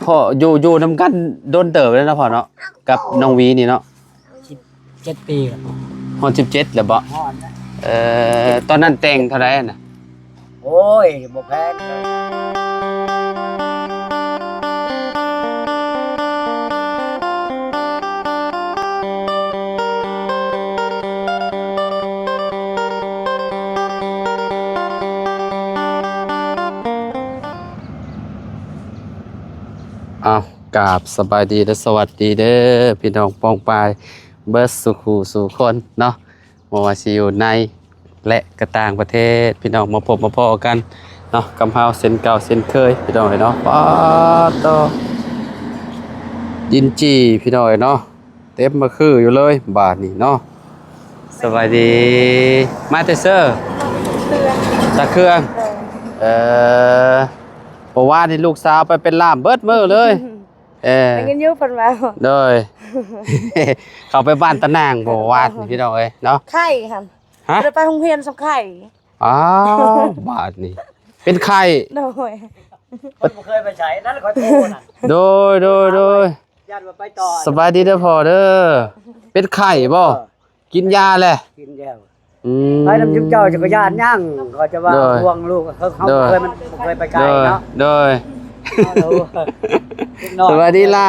ພໍ່ຢູ່ ຢູ່ນຳກັນດົນເຕີບແລ້ວເນາະພໍ່ເນາະ ກັບນ້ອງຫວີນີ້ເນາະ? ສິບເຈັດປີແລ້ວ. ຮອດສິບເຈັດແລ້ວບໍ່? ຮອດແລ້ວ. ເອີ ຕອນນັ້ນແຕ່ງເທົ່າໃດນະ? ໂອ້ຍ ບໍ່ແພງເລີຍ. ເອົາ ກາບສະບາຍດີ ແລະ ສະຫວັດດີເດີ ພີ່ນ້ອງປ້ອງປາຍເບິດສູ່ຄູ່ສູ່ຄົນເນາະ. ບໍ່ວ່າຊິຢູ່ໃນ ແລະ ກະຕ່າງປະເທດ ພີ່ນ້ອງມາພົບມາພໍ້ກັນເນາະ ກັບເຮົາເຊັ່ນເກົ່າເຊັ່ນເຄີຍ ພີ່ນ້ອງເອີຍເນາະ. ປາດໂຕ ດິນຈີ່ ພີ່ນ້ອງເອີຍເນາະ ເຕັມມາຄືຢູ່ເລີຍບາດນີ້ເນາະ. ສະບາຍດີ ມາແຕ່ເຊີ? ຕາເຄື່ອງ. ເອີ ເມື່ອວານນີ້ລູກສາວໄປເປັນລ່າມເບິດມື້ເລີຍ. ເອີ ໄດ້ຍິນຢູ່ເພິ່ນວ່າ ໂດຍ ເຂົ້າໄປບ້ານຕານາງບໍ່ວາດນີ້ ພີ່ນ້ອງເອີຍເນາະ. ໄຂ້ຫັ້ນ ຮະ? ບໍ່ໄດ້ໄປໂຮງຮຽນສ່ຳໄຂ້. ອ້າວ ບາດນີ້ເປັນໄຂ້. ໂດຍ ຄົນບໍ່ເຄີຍໄປໃສນັ້ນ ຂໍໂທດນະ. ໂດຍ ໂດຍ ໂດຍ ຢ້ານວ່າໄປຕໍ່. ສະບາຍດີເດີພໍ່ເດີ. ເປັນໄຂ້ບໍ່? ເອີ ກິນຢາແລ້ວ? ກິນແລ້ວ. ອືມ ໄປນຳຈຸມເຈົ້າຈັກກະຍານຍັງ ເຂົາຈະວ່າ ໂດຍ ຫ່ວງລູກ ເຮົາ ເຮົາ ໂດຍ ບໍ່ເຄີຍ ມັນບໍ່ເຄີຍໄປໄກເນາະ. ໂດຍ ສະບາຍດີຫຼ້າ.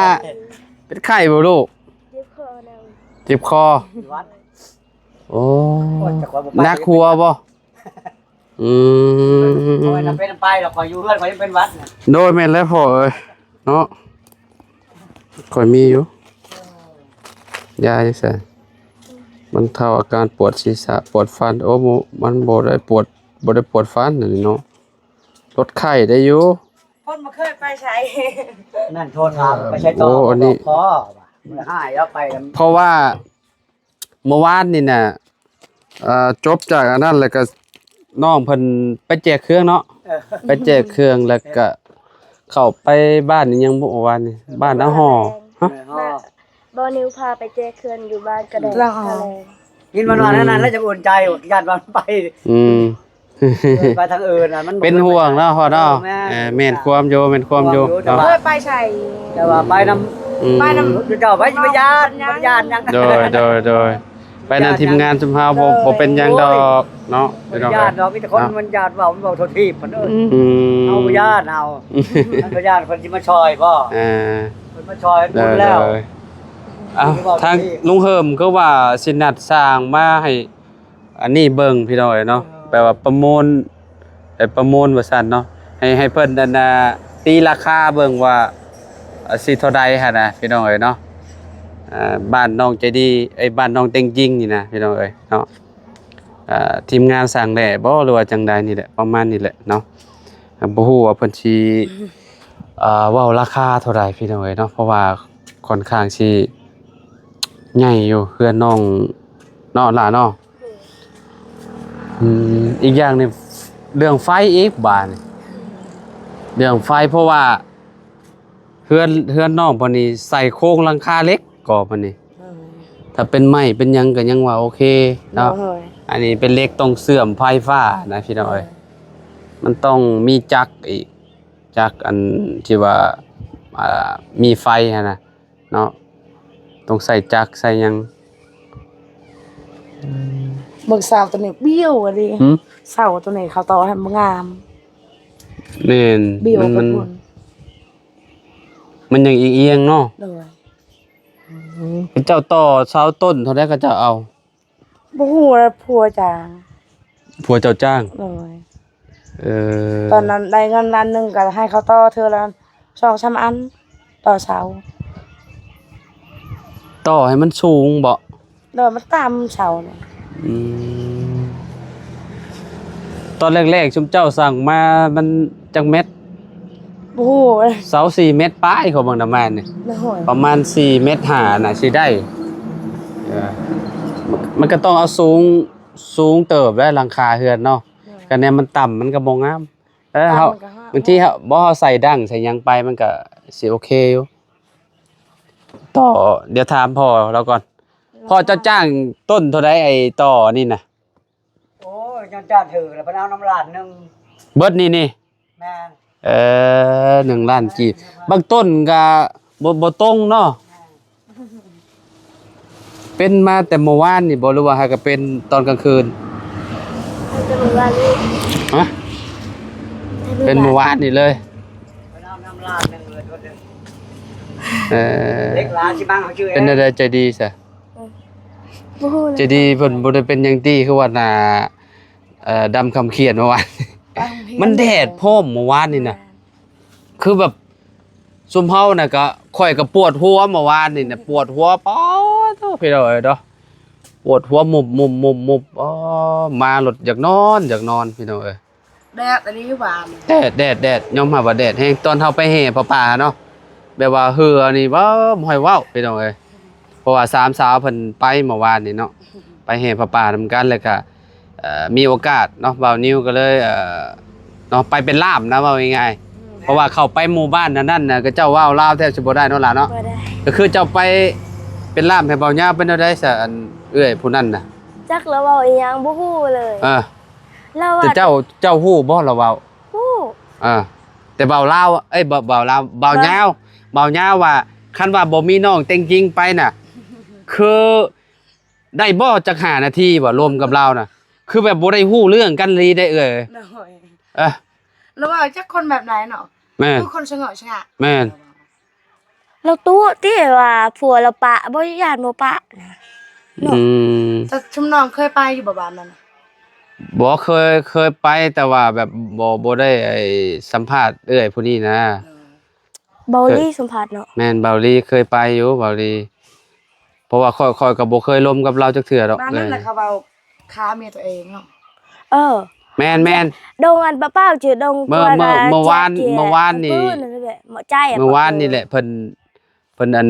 ເປັນໄຂ້ບໍ່ລູກ? ເຈັບຄໍນຳ. ເຈັບຄໍ. ຫວັດ. ໂອ້ ໂອ້ຍ ແຕ່ຂ້ອຍບໍ່ໄປ ໜັກຫົວບໍ່? ອືມ ຂ້ອຍນະເປັນໄປແລ້ວ ຂ້ອຍຢູ່ເຮືອນ ຂ້ອຍຍັງເປັນຫວັດນະ. ໂດຍ ແມ່ນແລ້ວພໍ່ເອີຍເນາະ. ຂ້ອຍມີຢູ່ ຢາຢູ່ໃສ? ບັນເທົາອາການປວດສີສະ ປວດຟັນ. ໂອ້ ບໍ່ ມັນບໍ່ໄດ້ປວດ ບໍ່ໄດ້ປວດຟັນອັນນີ້ເນາະ ລົດໄຂ້ໄດ້ຢູ່. ຄົນບໍ່ເຄີຍໄປໃສ. ນັ້ນໂທຖາມໄປໃສຕໍ່. ໂອ້ ອັນນີ້ ບໍ່ພໍວ່າ ບໍ່ໄດ້ໃຫ້ລາວໄປນຳ ເພາະວ່າ ເມື່ອວານນີ້ນະ ເອີ ຈົບຈາກອັນນັ້ນແລ້ວກະ ນ້ອງເພິ່ນໄປແຈກເຄື່ອງເນາະ. ເອີ ໄປແຈກເຄື່ອງແລ້ວກະເຂົ້າໄປບ້ານອີ່ຫຍັງບຸ ເມື່ອວານນີ້ ບ້ານນາຫໍ່. ຮະ? ເອີ ບໍ່ນິວພາໄປແຈກເຄື່ອງຢູ່ບ້ານກະແດງ. ລາວ ກະແດງ. ຍິນມັນວ່ານັ້ນ ແລ້ວຈັ່ງອຸ່ນໃຈ ຢ້ານວ່າມັນໄປ. ອືມ ເອີ ໄປທາງອື່ນນະ ມັນ ເປັນຫ່ວງເນາະພໍ່ເນາະ. ເອີ ແມ່ນ ເອີ ແມ່ນຄວາມຢູ່ ແມ່ນຄວາມຢູ່ ເນາະ ແຕ່ວ່າ ເອີ ໄປໃສ ແຕ່ວ່າໄປນຳ ອືມ ໄປນຳເຈົ້າ ໄປ ໄປຢ້ານ ໄປຢ້ານຫຍັງ. ໂດຍ ໂດຍ ໂດຍ ໄປນຳທີມງານຊຸມເຮົາ ບໍ່ ໂດຍ ບໍ່ເປັນຫຍັງດອກເນາະ ບໍ່ຢ້ານດອກ. ພີ່ນ້ອງເອີຍ ມີແຕ່ຄົນ ເນາະ ມັນຢ້ານເວົ້າ ມັນເວົ້າໂທດຖີບເພິ່ນເອີຍ. ອືມ ເຮົາບໍ່ຢ້ານ ເຮົາ ມັນບໍ່ຢ້ານ ເພິ່ນຊິມາຊ່ອຍບໍ່? ເອີ ເພິ່ນມາຊ່ອຍ ໂດຍ ແລ້ວ ໂດຍ. ເອົ້າ ທາງລຸງເຮີມຄືວ່າຊິນັດຊ່າງມາໃຫ້ ອັນນີ້ເບິ່ງ ພີ່ນ້ອງເອີຍເນາະ. ເອີ ແປວ່າປະມູນ ໄປປະມູນວ່າຊັ້ນເນາະ ໃຫ້ ໃຫ້ເພິ່ນ ອັນນ່າ ຕີລາຄາເບິ່ງວ່າ ອາ ຊິເທົ່າໃດຫັ້ນນະ ພີ່ນ້ອງເອີຍເນາະ. ອາ ບ້ານນ້ອງໃຈດີ ເອີຍ ບ້ານນ້ອງເຕັງຈິງນີ້ນະ ພີ່ນ້ອງເອີຍເນາະ. ອາ ທີມງານສ້າງແຫຼະບໍ່ ຫຼືວ່າຈັ່ງໃດນີ້ແຫຼະ ປະມານນີ້ແຫຼະເນາະ. ອາ ບໍ່ຮູ້ວ່າເພິ່ນຊິ ອາ ເວົ້າລາຄາເທົ່າໃດ ພີ່ນ້ອງເອີຍເນາະ ເພາະວ່າຂ້ອນຂ້າງຊິ ໃຫຍ່ຢູ່ເຮືອນນ້ອງເນາະຫຼ້າເນາະ. ອືມ ອີກຢ່າງໜຶ່ງ ເລື່ອງໄຟອີກບາດນີ້ ເລື່ອງໄຟ ເພາະວ່າເຮືອນ ເຮືອນນ້ອງເພິ່ນນີ້ໃສ່ໂຄງຫຼັງຄາເຫຼັກກໍບາດນີ້. ໂດຍ ຖ້າເປັນໄມ້ເປັນຫຍັງກໍຍັງວ່າໂອເຄເນາະ. ໂດຍ ອັນນີ້ເປັນເຫຼັກ ຕ້ອງເຊື່ອມໄຟຟ້ານະ ພີ່ນ້ອງເອີຍ. ໂດຍ ມັນຕ້ອງມີຈັກອີກ ຈັກອັນທີ່ວ່າ ອ່າ ມີໄຟຫັ້ນນະ ເນາະ ຕ້ອງໃສ່ຈັກໃສ່ຫຍັງ. ອືມ ເບິ່ງເສົາໂຕນີ້ບ້ຽວອີ່ຫຼີ. ຫືມ? ເສົາໂຕນີ້ເຂົາຕໍ່ໃຫ້ບໍ່ງາມ. ແມ່ນ ມັນ ມັນ ມັນຍັງອຽງໆເນາະ. ໂດຍ ອືມ ເຂົາເຈົ້າຕໍ່ເສົາຕົ້ນເທົ່າໃດເຂົາເຈົ້າເອົາ? ບໍ່ຮູ້ລະ ຜົວຈ້າງ ຜົວເຈົ້າຈ້າງ. ໂດຍ ເອີ ຕອນນັ້ນໄດ້ເງິນລ້ານໜຶ່ງ ກໍໃຫ້ເຂົາຕໍ່ເທື່ອລະສອງສາມອັນ ຕໍ່ເສົາ. ຕໍ່ໃຫ້ມັນສູງບໍ? ໂດຍ ມັນຕາມເສົານີ້. ອືມ ຕອນແລກໆ ຊຸມເຈົ້າສ້າງມາມັນຈັກແມັດ? ບໍ່ຮູ້ເລີຍ ເສົາສີ່ແມັດປາຍ ຂ້ອຍເບິ່ງນຳມານີ້. ໂດຍ ປະມານສີ່ແມັດຫ້ານະ ຊິໄດ້. ເອີ ມັນ ມັນກໍຕ້ອງເອົາສູງ ສູງເຕີບໄດ໋ ຫຼັງຄາເຮືອນເນາະ. ໂດຍ ຄັນແນວມັນຕ່ຳມັນກໍບໍ່ງາມ. ເອີ ເຮົາ ບາງທີເຮົາ ບໍ່ ເຮົາໃສ່ດັ້ງໃສ່ຫຍັງໄປ ມັນກໍຊິໂອເຄຢູ່. ຕໍ່ ດຽວຖາມພໍ່ລາວກ່ອນ. ໂດຍ ພໍ່ເຈົ້າຈ້າງຕົ້ນເທົ່າໃດ ໄອ້ຕໍ່ນີ້ນະ? ໂອ້ຍ ຍ້ອນຈ້າງຖືກແລ້ວ ເພິ່ນເອົານຳລ້ານໜຶ່ງ ເບິດນີ້ນີ້. ແມ່ນ ເອີ ໜຶ່ງລ້ານກີບ. ບາງຕົ້ນກໍບໍ່ ບໍ່ຕົງເນາະ. ເປັນມາແຕ່ເມື່ອວານນີ້ບໍ່ ຫຼືວ່າຫາກະເປັນຕອນກາງຄືນ? ເປັນແຕ່ເມື່ອວານນີ້. ຮະ? ເປັນແຕ່ເມື່ອວານນີ້ເລີຍ. ເອີ ເປັນແນວໃດໃຈດີຊະ? ເອີ ບໍ່ຮູ້ເລີຍ. ໃຈດີເພິ່ນບໍ່ໄດ້ເປັນຫຍັງຕິ ຄືວ່າໜ້າ ເອີ ດຳຄຳຂຽນເມື່ອວານ. ມັນແດດພ້ອມເມື່ອວານນີ້ນະ. ຄືແບບ ຊຸມເຮົານະກະ ຂ້ອຍກະປວດຫົວເມື່ອວານນີ້ນະ ປວດຫົວ ປາດໂທ້ ພີ່ນ້ອງເອີຍເນາະ ປວດຫົວມຸບໆໆໆ. ໂອ້ ມາລົດຢາກນອນ ຢາກນອນ ພີ່ນ້ອງເອີຍ. ແດດອັນນີ້ຫວານ ແດດ ແດດ ແດດ ຍອມຮັບວ່າແດດແຮງ. ຕອນເຮົາໄປແຫ່ຜ້າປ່າເນາະ ແບບວ່າເຫື່ອນີ້ ເວົ້າ ບໍ່ໃຫ້ເວົ້າ ພີ່ນ້ອງເອີຍ. ເພາະວ່າສາມສາວເພິ່ນໄປເມື່ອວານນີ້ເນາະ ໄປແຫ່ຜ້າປ່ານຳກັນ ແລ້ວກະ ເອີ ມີໂອກາດເນາະ ບ່າວນິວກໍເລີຍ ເອີ ເນາະ ໄປເປັນລ່າມນະ ເວົ້າງ່າຍໆ. ອືມ ເພາະວ່າເຂົ້າໄປໝູ່ບ້ານອັນນັ້ນນະ ເຂົາເຈົ້າເວົ້າລາວແທບຊິບໍ່ໄດ້ເນາະຫຼານເນາະ. ບໍ່ໄດ້. ກໍຄືເຈົ້າໄປເປັນລ່າມໃຫ້ບ່າວຍາວ ເປັນແນວໃດຊະ ອັນເອື້ອຍຜູ້ນັ້ນນະ? ຈັກລາວເວົ້າອີ່ຫຍັງບໍ່ຮູ້ເລີຍ. ເອີ ລາວວ່າ ແຕ່ເຈົ້າ ເຈົ້າຮູ້ບໍ່ລາວເວົ້າ? ຮູ້. ເອີ ແຕ່ບ່າວລາວ ເອີຍ ບ່າວ ບ່າວລາວ ບ່າວຍາວ ບ່າວຍາວວ່າ ຄັນວ່າບໍ່ມີນ້ອງເຕັງຈິງໄປນະ ຄື ໄດ້ບໍ່ຈັກຫ້ານາທີວ່າລົມກັບລາວນະ ຄືແບບບໍ່ໄດ້ຮູ້ເລື່ອງກັນອີ່ຫຼີເດ້ເອື້ອຍ. ໂດຍ ເອີ ລາວເວົ້າຈັກຄົນແບບໃດເນາະ. ແມ່ນ ຄືຄົນສະເຫງາະສະຫງະ. ແມ່ນ ລາວຕົວະຕິວ່າຜົວລາວປະ ບໍ່ ຢ້ານບໍ່ປະນະເນາະ. ອືມ ແຕ່ຊຸມນ້ອງເຄີຍໄປຢູ່ບໍ່ບ້ານນັ້ນ? ບໍ່ເຄີຍ ເຄີຍໄປ ແຕ່ວ່າແບບບໍ່ ບໍ່ໄດ້ ໄອ້ ສຳພາດເອື້ອຍຜູ້ນີ້ນະ. ເອີ ເບົາລີສຳພາດເນາະ. ແມ່ນ ເບົາລີເຄີຍໄປຢູ່ ເບົາລີ ເພາະວ່າຂ້ອຍ ຂ້ອຍກໍບໍ່ເຄີຍລົມກັບລາວຈັກເທື່ອດອກ. ບ້ານນັ້ນນະ ເອີ ເຂົາເວົ້າຂ້າເມຍຕົວເອງເນາະ. ເອີ ແມ່ນໆ ດົງອັນປະເປົ້າຈື່ດົງ ເມື່ອ ເມື່ອ ເມື່ອວານ ເມື່ອວານນີ້ ເມື່ອວານນີ້ແຫຼະ ເພິ່ນ ເພິ່ນອັນ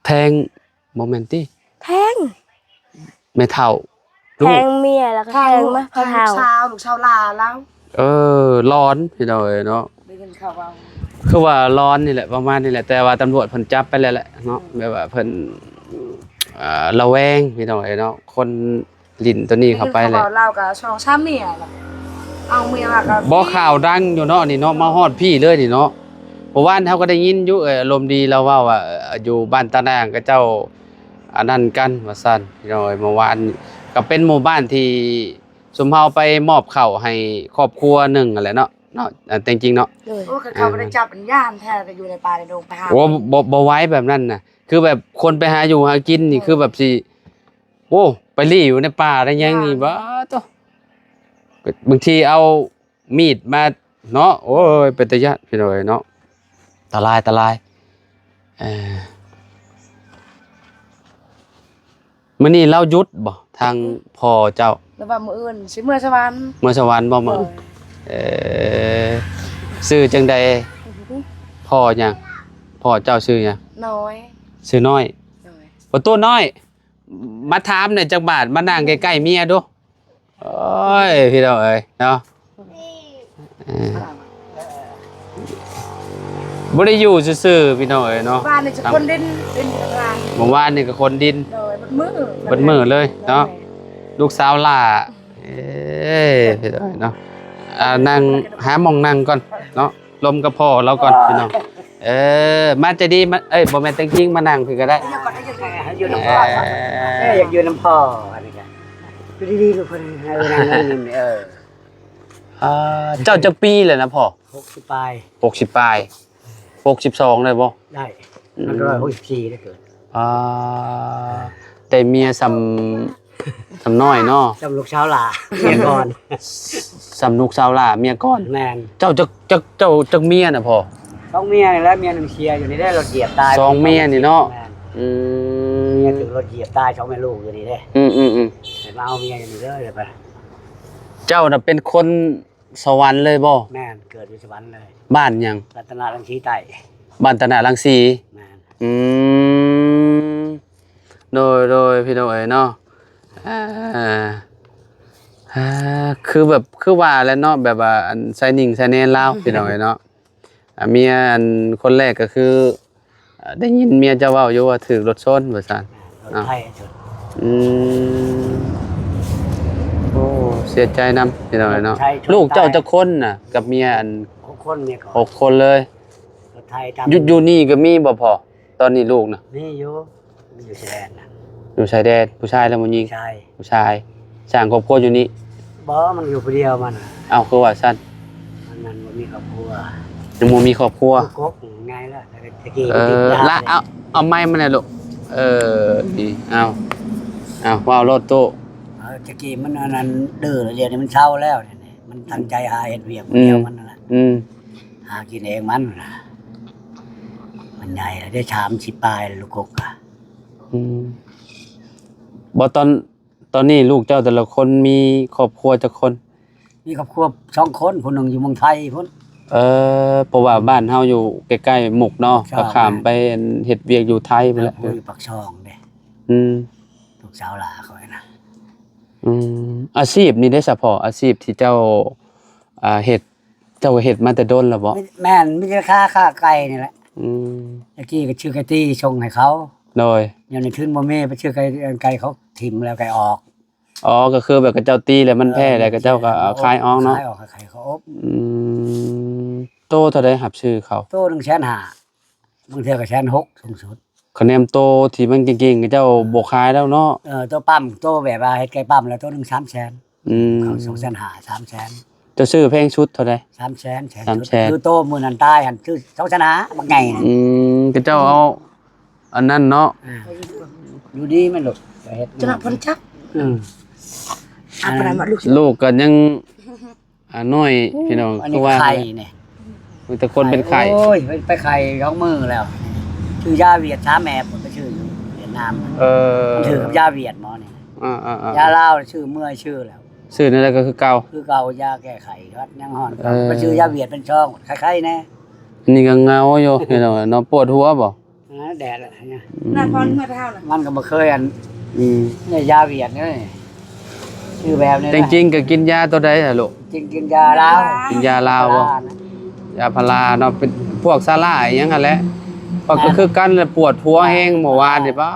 ແທງ ບໍ່ແມ່ນຕິ ແທງ ແມ່ເຖົ້າ ແທງເມຍ ແລ້ວກໍແທງມາພໍ່ເຖົ້າ ລູກສາວ ລູກສາວຫຼ້າລາວ. ເອີ ຫຼອນ ພີ່ນ້ອງເອີຍເນາະ ໄດ້ຍິນຂ່າວເວົ້າ ຄືວ່າຫຼອນນີ້ແຫຼະ ປະມານນີ້ແຫຼະ ແຕ່ວ່າຕຳຫຼວດເພິ່ນຈັບໄປແລ້ວແຫຼະເນາະ. ອືມ ແບບວ່າເພິ່ນ ເອີ ລະແວງ ພີ່ນ້ອງເອີຍເນາະ ຄົນ ຫຼິ້ນຕົວນີ້ເຂົ້າໄປແຫຼະ. ລາວກໍສອງສາມເມຍແຫຼະ ເອົາເມຍມາກໍ ບໍ່ ຂ່າວດັງຢູ່ເນາະນີ້ເນາະ ມາຮອດພີ້ເລີຍນີ້ເນາະ. ເມື່ອວານເຮົາກໍໄດ້ຍິນຢູ່ ເອີ ອາລົມດີລາວເວົ້າວ່າ ເອີ ຢູ່ບ້ານຕານາງເຂົາເຈົ້າອັນນັ້ນກັນວ່າຊັ້ນ ພີ່ນ້ອງເອີຍ. ເມື່ອວານກໍເປັນໝູ່ບ້ານທີ່ຊຸມເຮົາໄປມອບເຂົ້າໃຫ້ຄອບຄົວໜຶ່ງຫັ້ນແຫຼະເນາະ ເນາະ ແຕ່ງຈິງເນາະ. ໂດຍ ໂອ້ ຄັນເຂົາບໍ່ໄດ້ຈັບມັນຢ້ານແທ້ ໄປຢູ່ໃນປ່າໃນດົງ ໄປຫາ ໂອ້ ບໍ່ ບໍ່ໄຫວແບບນັ້ນນະ ຄືແບບຄົນໄປຫາຢູ່ຫາກິນນີ້ ຄືແບບຊິ ໂອ້ ໄປລີ້ຢູ່ໃນປ່າໄດ້ຫຍັງນີ້ ຢ້ານ ບາດໂທ້ ບາງທີເອົາມີດມາເນາະ. ໂອ້ຍ ເປັນຕາຢ້ານ ພີ່ນ້ອງເອີຍເນາະ ຕາລາຍ ຕາລາຍ. ເອີ ມື້ນີ້ລາວຢຸດບໍ່ ທາງພໍ່ເຈົ້າ? ລາວວ່າມື້ອື່ນຊິເມືອສະຫວັນ. ເມືອສະຫວັນບໍ່? ເອີ ເອີ ຊື່ຈັ່ງໃດ? ພໍ່ຫຍັງ? ພໍ່ເຈົ້າຊື່ຫຍັງ? ນ້ອຍ. ຊື່ນ້ອຍ. ໂດຍ. ປະຕູນ້ອຍ ມາຖາມແດ່ຈັກບາດ ມານັ່ງໃກ້ໆເມຍດູ. ໂອ້ຍ ພີ່ນ້ອງເອີຍເນາະ ເອີ ບໍ່ໄດ້ຢູ່ຊື່ໆ ພີ່ນ້ອງເອີຍເນາະ. ບ້ານນີ້ຈະຄົນດິນ ດິນທາງລ່າງ ເມື່ອວານນີ້ກໍຄົນດິນ ໂດຍ ເບິດມື້ ເບິດມື້ເລີຍເນາະ. ໂດຍ ລູກສາວຫຼ້າ ເອີຍ ພີ່ນ້ອງເນາະ ອ່າ ນັ່ງຫາໝ່ອງນັ່ງກ່ອນເນາະ. ລົມກັບພໍ່ລາວກ່ອນພີ່ນ້ອງ. ເອີ ມາໃຈດີ ມາ ເອີຍ ບໍ່ແມ່ນແຕ່ງຈິງ ມານັ່ງພີ້ກໍໄດ້. ຢູ່ນຳພໍ່ ເອີ ຢາກຢູ່ນຳພໍ່ ອັນນີ້ກະຢູ່ດີໆ ລູກເພິ່ນໃຫ້ນັ່ງນີ້. ເອີ ອ່າ ເຈົ້າຈັກປີແລ້ວນະພໍ່? ຫົກສິບປາຍ ຫົກສິບປາຍ ຫົກສິບສອງໄດ້ບໍ່? ໄດ້ ອືມ ມັນກໍຮ້ອຍຫົກສິບສີ່ໄດ້ເກີດ. ອ່າ ໄດ້ເມຍສ່ຳ ສ່ຳນ້ອຍເນາະ ສ່ຳລູກສາວຫຼ້າ ເມຍກ່ອນ ສ່ຳລູກສາວຫຼ້າ ເມຍກ່ອນ. ແມ່ນ. ເຈົ້າຈັກ ຈັກ ເຈົ້າຈັກເມຍນະພໍ່? ສອງເມຍນີ້ແຫຼະ ເມຍໜຶ່ງເສຍຢູ່ນີ້ແຫຼະ ລົດຢຽບຕາຍ. ສອງເມຍນີ້ເນາະ. ແມ່ນ. ອືມ ເມຍຖືກລົດຢຽບຕາຍ ສອງແມ່ລູກຢູ່ນີ້ເດ້. ອືມໆໆ ເພິ່ນມາເອົາເມຍຢູ່ນີ້ເລີຍ. ເຈົ້ານະເປັນຄົນ ສະຫວັນເລີຍບໍ່? ແມ່ນ ເກີດຢູ່ສະຫວັນເລີຍ. ບ້ານຫຍັງ? ລັດຕະນະລັງສີໃຕ້. ບ້ານຕະນະລັງສີ. ແມ່ນ. ອືມ ໂດຍ ໂດຍ ພີ່ນ້ອງເອີຍເນາະ. ເອີ ເອີ ຄືແບບ ຄືວ່າແຫຼະເນາະ ແບບວ່າ ອັນ ຊາຍໜິງຊາຍແນນລາວ ພີ່ນ້ອງເອີຍເນາະ. ອ່າ ເມຍອັນຄົນແລກກໍຄື ອ່າ ໄດ້ຍິນເມຍເຈົ້າເວົ້າຢູ່ວ່າຖືກລົດຊົນວ່າຊັ້ນ. ລົດໄຖຊົນ. ອືມ ໂອ້ ເສຍໃຈນຳພີ່ນ້ອງເອີຍເນາະ. ໃຊ່ ລູກເຈົ້າຈັກຄົນນະ ກັບເມຍ? ອັນ ຫົກຄົນ ເມຍກໍຫົກຄົນເລີຍ. ລົດໄຖຕາມ ຢູ່ ຢູ່ນີ້ກໍມີບໍ່ພໍ່? ຕອນນີ້ລູກນະ ມີຢູ່ ຢູ່ຊາຍແດນນະ. ຢູ່ຊາຍແດນ. ຜູ້ຊາຍ ຫຼື ຜູ້ຍິງ? ຜູ້ຊາຍ. ຜູ້ຊາຍ. ສ້າງຄອບຄົວຢູ່ນີ້? ບໍ່ ມັນຢູ່ຜູ້ດຽວມັນ. ເອົ້າ ຄືວ່າຊັ້ນ? ມັນ ມັນບໍ່ມີຄອບຄົວ. ຍັງບໍ່ມີຄອບຄົວ. ລູກກົກໃຫຍ່ແລ້ວ ແຕ່ກີ້ ເອີ ລະ ເອົາ ເອົາໄມມາແດ່ລູກ. ເອີ ນີ້ ເອົາ ເອົາ ເວົ້າໂລດໂຕ. ເອີ ແຕ່ກີ້ມັນອັນນັ້ນດື້ ດຽວນີ້ມັນເຊົາແລ້ວ. ມັນຕັ້ງໃຈຫາເຮັດວຽກ ອືມ ດຽວມັນນັ້ນລະ. ອືມ ຫາກິນເອງມັນນະ. ມັນໃຫຍ່ແລ້ວເດ້ ສາມສິບປາຍແລ້ວ ລູກກົກກະ. ອືມ ບໍ່ ຕອນ ຕອນນີ້ລູກເຈົ້າແຕ່ລະຄົນມີຄອບຄົວຈັກຄົນ? ມີຄອບຄົວສອງຄົນ ຜູ້ໜຶ່ງຢູ່ເມືອງໄທພຸ້ນ. ເອີ ເພາະວ່າບ້ານເຮົາຢູ່ໃກ້ໆມຸກເນາະ ເຈົ້າ ກໍຂ້າມໄປເຮັດວຽກຢູ່ໄທພຸ້ນແຫຼະ. ເອີ ຢູ່ປາກຊ່ອງເດ້. ອືມ ລູກສາວຫຼ້າຂ້ອຍນະ. ອືມ ອາຊີບນີ້ເດ້ສະເພາະ ອາຊີບທີ່ເຈົ້າ ອ່າ ເຮັດ ເຈົ້າກໍເຮັດມາແຕ່ດົນແລ້ວບໍ່? ແມ່ນ ມີແຕ່ຄ້າ ຄ້າໄກ່ນີ້ແຫຼະ. ອືມ ແຕ່ກີ້ກໍຊື້ໄກ່ຕີສົ່ງໃຫ້ເຂົາ. ໂດຍ. ດຽວນີ້ທຶນບໍ່ມີ ໄປຊື້ໄກ່ ໄກ່ເຂົາຖິ້ມແລ້ວ ໄກ່ອອກ. ອໍ ກໍຄືແບບເຂົາເຈົ້າຕີແລ້ວມັນແຜ່ແລ້ວ ເອີ ເຂົາເຈົ້າກໍເອົາຂາຍອອກເນາະ. ຂາຍອອກ ຂາຍເຂົາອົບ. ອືມ ໂຕເທົ່າໃດຮັບຊື້ເຂົາ? ໂຕໜຶ່ງແສນຫ້າ ບາງເທື່ອກໍແສນຫົກສູງສຸດ. ຄະແນນໂຕທີ່ມັນເກັ່ງໆ ເຂົາເຈົ້າບໍ່ຂາຍແລ້ວເນາະ. ເອີ ໂຕປ້ຳ ໂຕແບບວ່າເຮັດໄກ່ປ້ຳແລ້ວ ໂຕໜຶ່ງສາມແສນ. ອືມ ສອງແສນຫ້າ ສາມແສນ. ເຈົ້າຊື້ແພງສຸດເທົ່າໃດ? ສາມແສນ ແສນສຸດ. ສາມແສນ ຄືໂຕມື້ນັ້ນຕາຍຫັ້ນ ຊື້ສອງແສນຫ້າ ບັກໃຫຍ່ນະ. ອືມ ເຂົາເຈົ້າເອົາອັນນັ້ນເນາະ. ອ່າ ຢູ່ດີແມ່ນລູກ ເຮັດ ຈະນະ ເພິ່ນຈັບ. ອືມ ອັນນັ້ນ ລູກ ລູກກໍຍັງ ອ່າ ນ້ອຍ ໂອ້ ພີ່ນ້ອງ ຄືວ່າໄຂ່ນີ້ ມີແຕ່ຄົນເປັນໄຂ້. ໂອ້ຍ ໄປໄຂ້ສອງມື້ແລ້ວ ຊື້ຢາຫວຽດສາມແອບ ໄປຊື້ຢູ່ຫວຽດນາມ. ເອີ ມັນຖືກກັບຢາຫວຽດໝໍນີ້. ອ່າໆໆ ຢາລາວຊື້ເມື່ອຍຊື້ແລ້ວ. ຊື້ແນວໃດກໍຄືເກົ່າ ຄືເກົ່າ ຢາແກ້ໄຂ້ຫວັດຍັງຮ້ອນ. ເອີ ໄປຊື້ຢາຫວຽດເປັນຊອງ ໄຂ້ໆແດ່. ນີ້ກໍເຫງົາຢູ່ ພີ່ນ້ອງເນາະ. ປວດຫົວບໍ່? ເອີ ແດດລະນະ. ອືມ ນາຍພອນເມື່ອເຮົານະ ມັນກໍບໍ່ເຄີຍອັນ ອືມ ນີ້ຢາຫວຽດເດ້. ຊື່ແບບນີ້ ແຕ່ຈິງໆກໍກິນຢາຕົວໃດຫະລູກ? ຈິງກິນຢາລາວ. ກິນຢາລາວບໍ່? ຢາພາລາເນາະ ເປັນພວກສາຫຼ່າຍຫຍັງຫັ້ນແຫຼະ. ຂ້ອຍກໍຄືກັນແຫຼະ ປວດຫົວແຮງເມື່ອວານນີ້. ປ້າ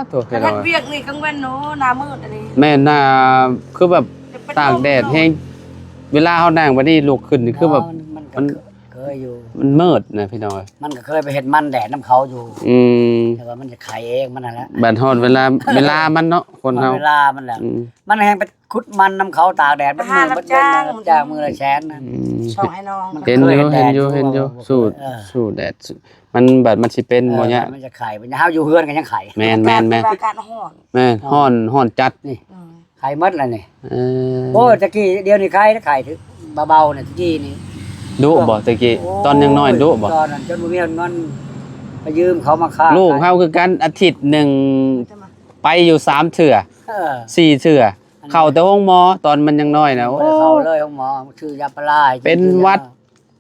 ໂທ້ ເຮັດວຽກນີ້ກາງເວັນເນາະ ໜ້າມືດອັນນີ້. ແມ່ນ ໜ້າ ຄືແບບຕາກແດດແຮງ. ເວລາເຮົານັ່ງບັດນີ້ລຸກຂຶ້ນນີ້ ຄືແບບ ມັນ ມັນ ເຄີຍຢູ່ ມັນມືດນະພີ່ນ້ອງເອີຍ. ມັນກໍເຄີຍໄປເຮັດມັນແດດນຳເຂົາຢູ່. ອືມ ແຕ່ວ່າມັນຈະໄຂ້ເອງມັນຫັ້ນແຫຼະ. ບັດຮອດເວລາ ເວລາມັນເນາະ ຄົນເຮົາ ຮອດເວລາມັນແຫຼະ. ອືມ ມັນແຮງໄປຂຸດມັນນຳເຂົາຕາກແດດ ເປັນມື້ເປັນເວັນນະ ຈ້າງມື້ລະແສນນະ. ອືມ ຊ່ອງໃຫ້ນ້ອງ ເຫັນຢູ່ ເຫັນຢູ່ ເຫັນຢູ່. ສູ້ ເອີ ສູ້ແດດ ມັນບັດມັນຊິເປັນ ເອີ ບໍ່ຍາກ ມັນຈະໄຂ້. ເຮົາຢູ່ເຮືອນກໍຍັງໄຂ້. ແມ່ນໆໆ ອາກາດຮ້ອນ ແມ່ນ ຮ້ອນ ຮ້ອນຈັດນີ້. ອືມ ໄຂ້ໝົດແລ້ວນີ້. ເອີ ໂອ້ຍ ຕະກີ້ ດຽວນີ້ໄຂ້ ໄຂ້ຖືກເບົາໆນະ. ຕະກີ້ນີ້ດຸບໍ່? ຕະກີ້ ໂອ້ຍ ຕອນຍັງນ້ອຍດຸບໍ່? ຕອນນັ້ນຈົນບໍ່ມີເງິນ ໄປຢືມເຂົາມາຄ້າ. ລູກເຮົາຄືກັນ ອາທິດໜຶ່ງໄປຢູ່ສາມເທື່ອ ເອີ ສີ່ເທື່ອ. ເຂົ້າແຕ່ໂຮງໝໍຕອນມັນຍັງນ້ອຍນະ. ໂອ້ ເຂົ້າເລີຍໂຮງໝໍ ຊື້ຢາພາລາ ເປັນຫວັດ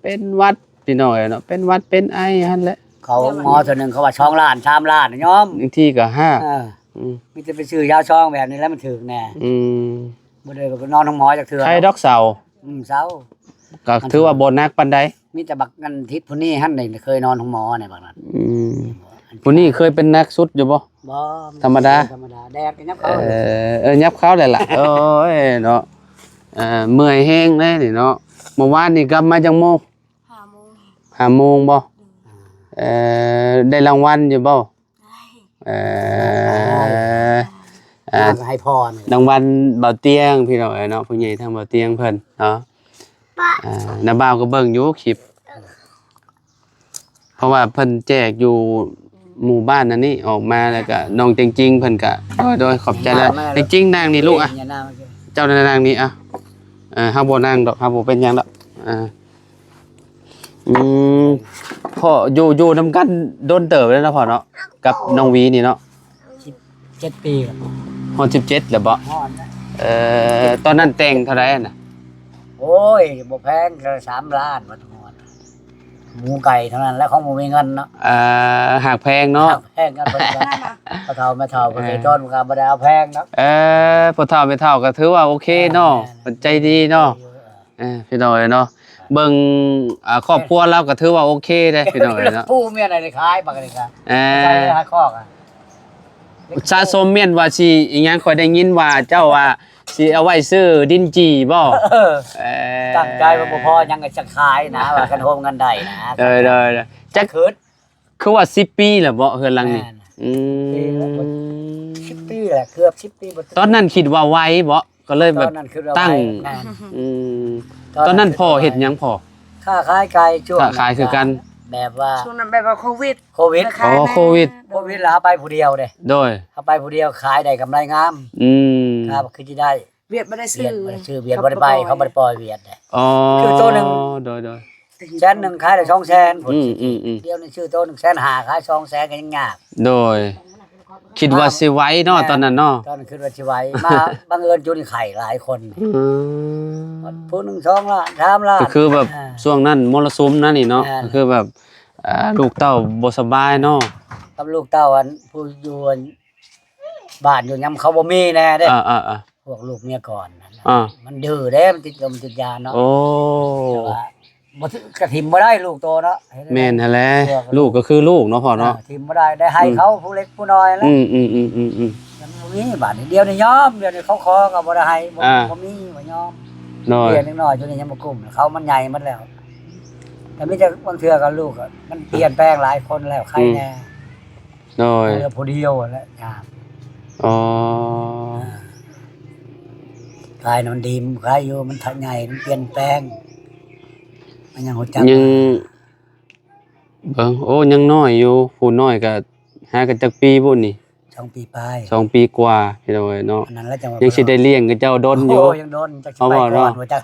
ເປັນຫວັດ ພີ່ນ້ອງເອີຍເນາະ ເປັນຫວັດເປັນໄອຫັ້ນແຫຼະ. ເຂົ້າໂຮງໝໍເທື່ອໜຶ່ງເຂົາວ່າສອງລ້ານ ສາມລ້ານ ຍອມ ບາງທີກໍຫ້າ. ເອີ ອືມ ມີແຕ່ໄປຊື້ຢາຊອງແບບນີ້ແຫຼະ ມັນຖືກແນ່. ອືມ ບໍ່ໄດ້ນອນໂຮງໝໍຈັກເທື່ອ. ໄຂ້ດອກເຊົາ. ອືມ ເຊົາ ກໍຖືວ່າບໍ່ໜັກປານໃດ. ມີແຕ່ບັກອັນທິດຜູ້ນີ້ຫັ້ນເດ້ ເຄີຍນອນໂຮງໝໍໃນບັກນັ້ນ. ອືມ ຜູ້ນີ້ເຄີຍເປັນໜັກສຸດຢູ່ບໍ່? ບໍ່ ທຳມະດາ ທຳມະດາ. ແດດກໍຫຍັບເຂົ້າ. ເອີ ເອີ ຫຍັບເຂົ້າໄດ້ລະ. ໂອ້ຍເນາະ ເອີ ເມື່ອຍແຮງເດ້ນີ້ເນາະ. ເມື່ອວານນີ້ກັບມາຈັກໂມງ? ຫ້າໂມງ ຫ້າໂມງບໍ່? ເອີ ໄດ້ລາງວັນຢູ່ບໍ່? ເອີ ອ່າ ໃຫ້ພໍ່ນີ້ ລາງວັນເບົາຕຽງ ພີ່ນ້ອງເອີຍເນາະ ຜູ້ໃຫຍ່ທາງເບົາຕຽງເພິ່ນເນາະ. ອ່າ ນ້າບ່າວກໍເບິ່ງຢູ່ຄລິບ ເພາະວ່າເພິ່ນແຈກຢູ່ໝູ່ບ້ານອັນນີ້ ອອກມາແລ້ວກໍນ້ອງເຈັງຈິງເພິ່ນກໍ ໂດຍ ໂດຍ ຂອບໃຈຫຼາຍ. ເຈັງຈິງນັ່ງນີ້ລູກ ອ່ະ ເຈົ້ານັ່ງນີ້ ອ່ະ ເຮົາບໍ່ນັ່ງດອກ ເຮົາບໍ່ເປັນຫຍັງດອກ. ອ່າ ອືມ ພໍ່ຢູ່ ຢູ່ນຳກັນດົນເຕີບແລ້ວເນາະພໍ່ເນາະ ກັບນ້ອງວີນີ້ເນາະ. ສິບເຈັດປີແລ້ວ. ຮອດສິບເຈັດແລ້ວບໍ່? ຮອດແລ້ວ. ເອີ ຕອນນັ້ນແຕ່ງເທົ່າໃດນະ? ໂອ້ຍ ບໍ່ແພງ ສາມລ້ານ ບັດຮອດ ໝູໄກ່ເທົ່ານັ້ນແຫຼະ ຂອງບໍ່ມີເງິນເນາະ. ເອີ ຫາກແພງເນາະ ຫາກແພງກັນ. ພໍ່ເຖົ້າແມ່ເຖົ້າ ເອີ ເພິ່ນໃສ່ຕົ້ນກໍບໍ່ໄດ້ເອົາແພງເນາະ. ເອີ ພໍ່ເຖົ້າແມ່ເຖົ້າກໍຖືວ່າໂອເຄເນາະ ເອີ ເພິ່ນໃຈດີເນາະ. ເອີ ພີ່ນ້ອງເອີຍເນາະ ເບິ່ງ ອ່າ ຄອບຄົວລາວກໍຖືວ່າໂອເຄເດ້ ພີ່ນ້ອງເອີຍເນາະ. ຜູ້ເມຍໄດ້ຂາຍບັກນີ້ກະ ເອີ ໃສ່ໃນຄອກອະ ສະສົມແມ່ນວ່າຊິອີຫຍັງ ຂ້ອຍໄດ້ຍິນວ່າເຈົ້າວ່າ ຊິເອົາໄວ້ຊື້ດິນຈີ່ບໍ່? ເອີ ເອີ ຕັ້ງໃຈວ່າບໍ່ພໍຫຍັງກໍຈະຂາຍນະ ວ່າຄັນໂຮມເງິນໄດ້ນະ. ໂດຍ ໂດຍ ໂດຍ. ຈັກ ຄື ຄືວ່າສິບປີແລ້ວເບາະ ເຮືອນຫຼັງນີ້? ແມ່ນ ອືມ ສິບປີແລ້ວ ເກືອບສິບປີ. ຕອນນັ້ນຄິດວ່າໄວເບາະ ກໍເລີຍແບບ ຕອນນັ້ນຄິດວ່າໄວ ຕັ້ງ ແມ່ນ ອືມ ຕອນນັ້ນ ຕອນນັ້ນພໍ່ເຮັດຫຍັງພໍ່? ຄ້າຂາຍໄກ່ ຊ່ວງ ຄ້າຂາຍຄືກັນ ແບບວ່າ ຊ່ວງນັ້ນແບບວ່າໂຄວິດ ໂຄວິດ ອໍ ໂຄວິດ ໂຄວິດແລ້ວເຮົາໄປຜູ້ດຽວເດ້. ໂດຍ ເຮົາໄປຜູ້ດຽວຂາຍໄດ້ກຳໄລງາມ. ອືມ ຄັບ ຄືຊິໄດ້ ຫວຽດບໍ່ໄດ້ຊື້ ຫວຽດບໍ່ໄດ້ຊື້ ຫວຽດບໍ່ໄດ້ໄປ ເຂົາບໍ່ໄດ້ປ່ອຍຫວຽດເດ້. ອໍ ຄືໂຕໜຶ່ງ ໂດຍ ໂດຍ ແສນໜຶ່ງຂາຍໄດ້ສອງແສນ. ອືມ ອືມ ອືມ ດຽວນີ້ຊື້ໂຕໜຶ່ງແສນຫ້າ ຂາຍສອງແສນກໍຍັງຍາກ. ໂດຍ ຄິດວ່າຊິໄວເນາະ ແມ່ນ ຕອນນັ້ນເນາະ ຕອນນັ້ນຄິດວ່າຊິໄວ ມາບັງເອີນຈຸດນີ້ໄຂ້ຫຼາຍຄົນ. ອືມ ຜູ້ໜຶ່ງສອງລ້ານ ສາມລ້ານ ກໍຄືແບບ ອ່າ ຊ່ວງນັ້ນມໍລະສຸມນັ້ນນີ້ເນາະ. ແມ່ນ ກໍຄືແບບ ອ່າ ລູກເຕົ້າບໍ່ສະບາຍເນາະ ກັບລູກເຕົ້າ ອັນ ຜູ້ຢູ່ ອັນ ບ້ານຢູ່ຍາມເຂົາບໍ່ມີແນ່ເດ້. ອ່າ ອ່າ ອ່າ ພວກລູກເມຍກ່ອນນັ້ນນະ ອ່າ ມັນດື້ເດ້ ມັນຕິດຢາ ມັນຕິດຢາເນາະ. ໂອ້ ແຕ່ວ່າບໍ່ຖືກ ກະຖິ້ມບໍ່ໄດ້ລູກໂຕເນາະ. ແມ່ນຫັ້ນແຫຼະ ລູກກໍຄືລູກເນາະພໍ່ເນາະ ເອີ ຖິ້ມບໍ່ໄດ້ ໄດ້ໃຫ້ເຂົາ ອືມ ຜູ້ເລັກຜູ້ນ້ອຍແຫຼະ. ອືມ ອືມ ອືມ ອືມ ອືມ ມັນບໍ່ມີບາດນີ້ ດຽວນີ້ຍອມ ດຽວນີ້ເຂົາຂໍກໍບໍ່ໄດ້ໃຫ້ ບໍ່ ອ່າ ບໍ່ມີ ບໍ່ຍອມ. ໂດຍ ເດັກນ້ອຍຈຸດນີ້ຍັງບໍ່ກຸ້ມ ເຂົາມັນໃຫຍ່ໝົດແລ້ວ ແຕ່ມີແຕ່ບາງເທື່ອກໍລູກກໍມັນປ່ຽນແປງຫຼາຍຄົນແລ້ວ ໃຄແນ່. ອືມ ໂດຍ ເຫຼືອຜູ້ດຽວແຫຼະຍາມ. ອໍ ອ່າ ກາຍນອນດີ ມັນກາຍຢູ່ ມັນເຖົ້າໃຫຍ່ ມັນປ່ຽນແປງ ມັນຍັງຮູ້ຈັກ ຍັງ ເບິ່ງ ໂອ້ ຍັງນ້ອຍຢູ່ ຜູ້ນ້ອຍກໍຫາກັນຈັກປີພຸ້ນນີ້? ສອງປີປາຍ ສອງປີກວ່າ ພີ່ນ້ອງເອີຍເນາະ. ອັນນັ້ນລະຈັ່ງວ່າ ຍັງຊິໄດ້ລ້ຽງກັບເຈົ້າດົນຢູ່. ໂອ້ ຍັງດົນ ຈັກຊິໄປກ່ອນບໍ່ຈັກ.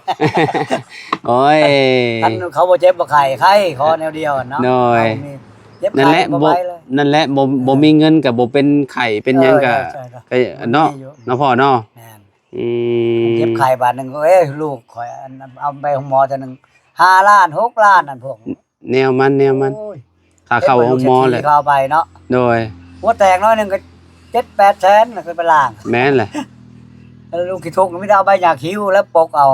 ໂອ້ຍ ຄັນເຂົາບໍ່ເຈັບບໍ່ໄຂ້ ໃຄ ຂໍແນວດຽວເນາະ. ໂດຍ ເຮົານີ້ ເຈັບໄຂ້ ນັ້ນແຫຼະ ບໍ່ໄປເລີຍ ນັ້ນແຫຼະ ບໍ່ ເອີ ບໍ່ມີເງິນກໍບໍ່ເປັນໄຂ້ເປັນຫຍັງ ເອີ ກໍ ກໍເນາະ ເນາະພໍ່ເນາະ. ແມ່ນ ອືມ ເຈັບໄຂ້ບາດໜຶ່ງ ເອີຍ ລູກຂ້ອຍ ອັນ ເອົາໄປໂຮງໝໍເທື່ອໜຶ່ງ ຫ້າລ້ານ ຫົກລ້ານ ອັນພວກ ແນວມັນ ແນວມັນ ໂອ້ຍ ຄ່າເຂົ້າໂຮງໝໍແຫຼະ ເຂົາໄປເນາະ. ໂດຍ ຫົວແຕກໜ້ອຍໜຶ່ງກໍເຈັດແປດແສນ ແລ້ວກໍໄປລ້າງ. ແມ່ນແຫຼະ ແລ້ວລູກຂີ້ທຸກ ມີແຕ່ເອົາໃບຫຍ້າຄິ້ວແລ້ວປົກເອົາ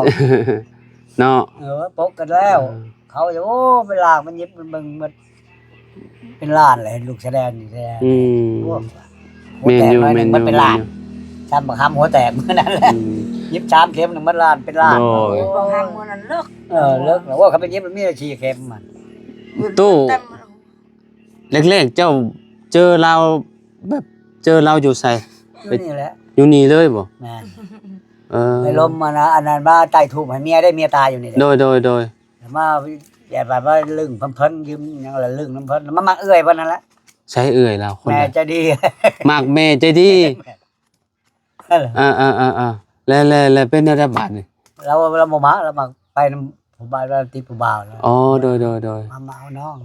ເນາະ. ເອີ ປົກກັນແລ້ວ ເອີ ເຂົາຈະ ໂອ້ ໄປລ້າງ ໄປຫຍິບ ໄປເບິ່ງໝົດ ເປັນລ້ານແຫຼະ ເຫັນລູກສະແດງນີ້ແທ້. ອືມ ໂອ້ ແມ່ນຢູ່ ຫົວແຕກໜ້ອຍໜຶ່ງ ແມ່ນຢູ່ ມັນເປັນລ້ານ ແມ່ນຢູ່ ຊ້ຳບັກຫຳຫົວແຕກມື້ນັ້ນແຫຼະ. ອືມ ຫຍິບສາມເຂັມໜຶ່ງ ມັນລ້ານ ເປັນລ້ານ. ໂດຍ ໂອ້ ບັກຫຳມື້ນັ້ນເລິກ ເອີ ເລິກ ໂອ້ ຄັນໄປຫຍິບມັນມີແຕ່ສີ່ເຂັມມັນ. ຕູ້ ແລກໆ ເຈົ້າເຈີລາວ ແບບເຈີລາວຢູ່ໃສ? ຢູ່ນີ້ແຫຼະ ຢູ່ນີ້ເລີຍບໍ່? ແມ່ນ ເອີ ໄປລົມ ອັນນັ້ນ ອັນນັ້ນມາໄຕ້ທູບໃຫ້ເມຍເດ້ ເມຍຕາຍຢູ່ນີ້ເດ້. ໂດຍ ໂດຍ ໂດຍ ມາແບບວ່າລຶ້ງເພິ່ນ ຢືມຫຍັງລະລຶ້ງນຳເພິ່ນ ມາມັກເອື້ອຍເພິ່ນນັ້ນແຫຼະ. ໃສເອື້ອຍລາວຄົນໃດ? ແມ່ໃຈດີ ມັກແມ່ໃຈດີ. ເອີ ອ່າໆໆ ແລ້ວ ແລ້ວ ແລ້ວເປັນແນວໃດບາດນີ້? ລາວ ລາວບໍ່ມັກ ລາວມັກໄປນຳຜູ້ບ່າວ ລາວຕິດຜູ້ບ່າວແລ້ວ. ອໍ ໂດຍ ໂດຍ ໂດຍ ມາເອົານ້ອງ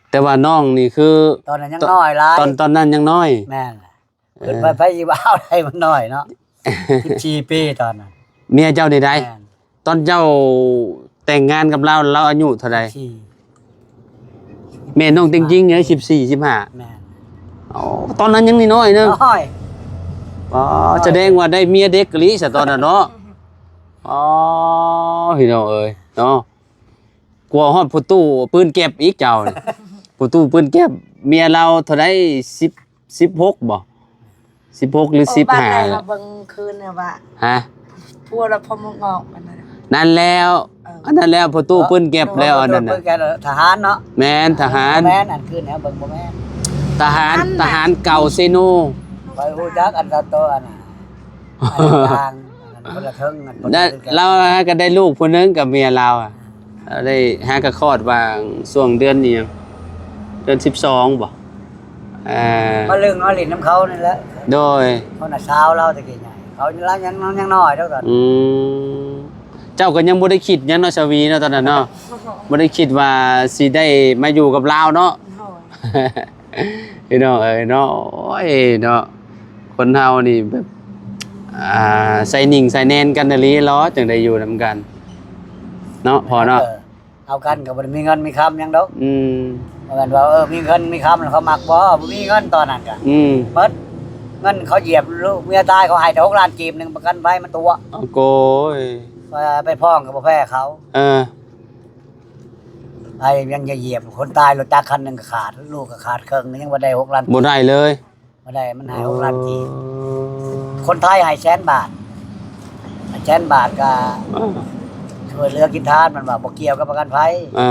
ແຕ່ວ່ານ້ອງນີ້ຄື ຕອນນັ້ນຍັງນ້ອຍຫຼາຍ ຕອນ ຕອນນັ້ນຍັງນ້ອຍ. ແມ່ນ ເອີ ເພິ່ນໄປ ໄປຊິວ່າເອົາໄດ້ ມັນນ້ອຍເນາະ ສິບສີ່ປີຕອນນັ້ນ. ເມຍເຈົ້ານີ້ໃດ? ແມ່ນ ຕອນເຈົ້າແຕ່ງງານກັບລາວ ລາວອາຍຸເທົ່າໃດ? ສິບສີ່ ແມ່ນ້ອງຕິງຈິງເອີຍ ສິບສີ່ ສິບຫ້າ. ແມ່ນ ອໍ ຕອນນັ້ນຍັງນ້ອຍໆ ເນາະ. ນ້ອຍ ອໍ ສະແດງວ່າໄດ້ເມຍເດັກອີ່ຫຼີຊະຕອນນັ້ນເນາະ. ອໍ ພີ່ນ້ອງເອີຍເນາະ ກວ່າຮອດພໍ່ຕູ້ປືນແກັບອີກເຈົ້ານີ້ ພໍ່ຕູ້ປືນແກັບ ເມຍລາວເທົ່າໃດ? ສິບ ສິບຫົກບໍ່? ສິບຫົກ ຫຼື ສິບຫ້າ ເອົາບັດໃດມາເບິ່ງຄືນວ່າ ຮະ? ຜົວລະຜົມງອກ ອັນນັ້ນ ນັ້ນແລ້ວ ເອີ ອັນນັ້ນແລ້ວ ພໍ່ຕູ້ປືນແກັບແລ້ວ ອັນນັ້ນນະ ທະຫານເນາະ. ແມ່ນ ທະຫານ ບໍ່ແມ່ນ ອັນຄືນເຮົາເບິ່ງບໍ່ແມ່ນ ທະຫານ ທະຫານເກົ່າເຊໂນ. ຂ້ອຍຮູ້ຈັກອັນເຂົາໂຕ ອັນ ອັນກາງ ອັນຄົນລະເທິງ ອັນຄົນລະເທິງ ລາວຫາກໍໄດ້ລູກຜູ້ໜຶ່ງກັບເມຍລາວ ລາວໄດ້ຫາກໍຄອດວ່າຊ່ວງເດືອນອີ່ຫຍັງ ເດືອນສິບສອງບໍ່? ອ່າ ມາເລື່ອງມາຫຼິ້ນນຳເຂົານີ້ແຫຼະ. ໂດຍ ເຂົານະສາວລາວແຕ່ກີ້ໃຫຍ່ ເຂົາລາວຍັງ ຍັງນ້ອຍດອກຕອນ. ອືມ ເຈົ້າກໍຍັງບໍ່ໄດ້ຄິດຫຍັງເນາະ ສາວີເນາະ ຕອນນັ້ນເນາະ ບໍ່ໄດ້ຄິດວ່າຊິໄດ້ມາຢູ່ກັບລາວເນາະ. ໂດຍ ພີ່ນ້ອງເອີຍເນາະ ໂອ້ຍເນາະ ຄົນເຮົານີ້ແບບ ອ່າ ໃສ່ໜິ່ງໃສ່ແໜ້ນກັນອີ່ຫຼີເນາະ ຈັ່ງໄດ້ຢູ່ນຳກັນເນາະ ພໍ່ເນາະ. ເອີ ເອົາກັນກໍບໍ່ໄດ້ມີເງິນມີຄຳຫຍັງດອກ. ອືມ ບໍ່ແມ່ນວ່າ ເອີ ມີເງິນມີຄຳແລ້ວເຂົາມັກບໍ່? ບໍ່ມີເງິນຕອນນັ້ນກະ ອືມ ໝົດເງິນເຂົາຢຽບລູກເມຍຕາຍ ເຂົາໃຫ້ແຕ່ຫົກລ້ານກີບ ໜຶ່ງປະກັນໄພມັນຕົວະ. ໂອ້ໂກຍ ວ່າໄປຟ້ອງກໍບໍ່ແພ້ເຂົາ. ເອີ ໄປຍັງຈະຢຽບ ຄົນຕາຍລົດຈັກຄັນໜຶ່ງກໍຂາດ ລູກກໍຂາດເຄິ່ງ ຍັງບໍ່ໄດ້ຫົກລ້ານ ບໍ່ໄດ້ເລີຍ ບໍ່ໄດ້ ມັນໃຫ້ຫົກລ້ານກີບ. ຄົນໄທໃຫ້ແສນບາດ ໃຫ້ແສນບາດກໍ ເອີ ຊ່ວຍເຫຼືອກິນທານ ມັນວ່າບໍ່ກ່ຽວກັບປະກັນໄພ ເອີ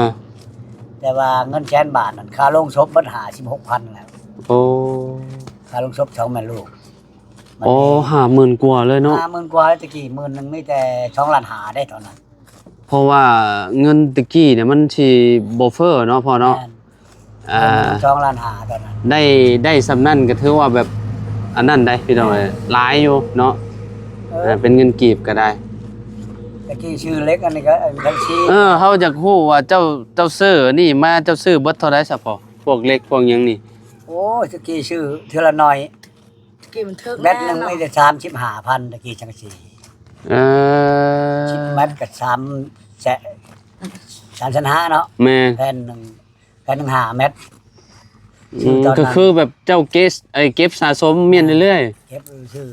ແຕ່ວ່າເງິນແສນບາດນັ້ນ ຄ່າໂລງສົບເບິດຫ້າສິບຫົກພັນແລ້ວ. ໂອ້ ຄ່າໂລງສົບສອງແມ່ລູກ. ໂອ້ ຫ້າໝື່ນກວ່າເລີຍເນາະ. ຫ້າໝື່ນກວ່າ ແຕ່ກີ້ໝື່ນໜຶ່ງມີແຕ່ສອງລ້ານຫ້າເດ້ຕອນນັ້ນ. ເພາະວ່າເງິນແຕ່ກີ້ນີ້ມັນຊິບໍ່ເຟີ້ເນາະພໍ່ເນາະ. ແມ່ນ ອ່າ ເງິນສອງລ້ານຫ້າຕອນນັ້ນ ໄດ້ ໄດ້ສ່ຳນັ້ນກໍຖືວ່າແບບອັນນັ້ນໄດ໋ພີ່ນ້ອງເອີຍ ຫຼາຍຢູ່ເນາະ. ເອີ ເປັນເງິນກີບກໍໄດ້. ແຕ່ກີ້ຊື້ເຫຼັກອັນນີ້ກໍອັນຄັນຊີ ເອີ ເຮົາຢາກຮູ້ວ່າເຈົ້າ ເຈົ້າຊື້ນີ້ມາ ເຈົ້າຊື້ເບິດເທົ່າໃດຊະພໍ່ ພວກເຫຼັກພວກຫຍັງນີ້? ໂອ້ຍ ແຕ່ກີ້ຊື້ເທື່ອລະໜ້ອຍ ແມັດໜຶ່ງມີແຕ່ສາມສິບຫ້າພັນ ຕະກີ້ຈັງຊີ້. ເອີ ສິບແມັດກໍສາມແສນ ສາມແສນຫ້າເນາະ. ແມ່ນ ແຜ່ນໜຶ່ງ ແຜ່ນໜຶ່ງຫ້າແມັດ. ອືມ ກໍຄືແບບເຈົ້າເກັບ ໄອ້ເກັບສະສົມມ້ຽນເລື້ອຍໆ ເກັບຊື່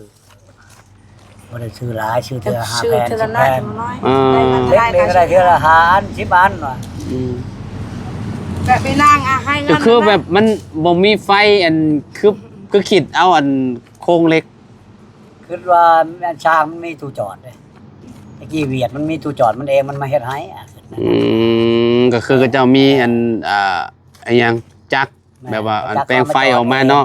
ບໍ່ໄດ້ຊື້ຫຼາຍ ຊື້ເທື່ອຫ້າແຜ່ນ ສິບແຜ່ນ. ເອີ ເລັກນີ້ກໍໄດ້ເທື່ອລະຫ້າອັນ ສິບອັນວ່າ. ອືມ ແບບໄປນາງ ອ່າ ໃຫ້ເງິນ ກໍຄືແບບມັນບໍ່ມີໄຟ ອັນ ຄື ຄືຄິດເອົາອັນໂຄງເຫຼັກ ຄິດວ່າແມ່ນຊ່າງມັນມີຕູ້ຈອດເດ້. ຕະກີ້ຫວຽດມັນມີຕູ້ຈອດມັນເອງ ມັນມາເຮັດໃຫ້. ອືມ ກໍຄືເຂົາເຈົ້າມີອັນ ອ່າ ອີຫຍັງ ຈັກ ແມ່ນ ແບບວ່າອັນແປງໄຟອອກມາເນາະ.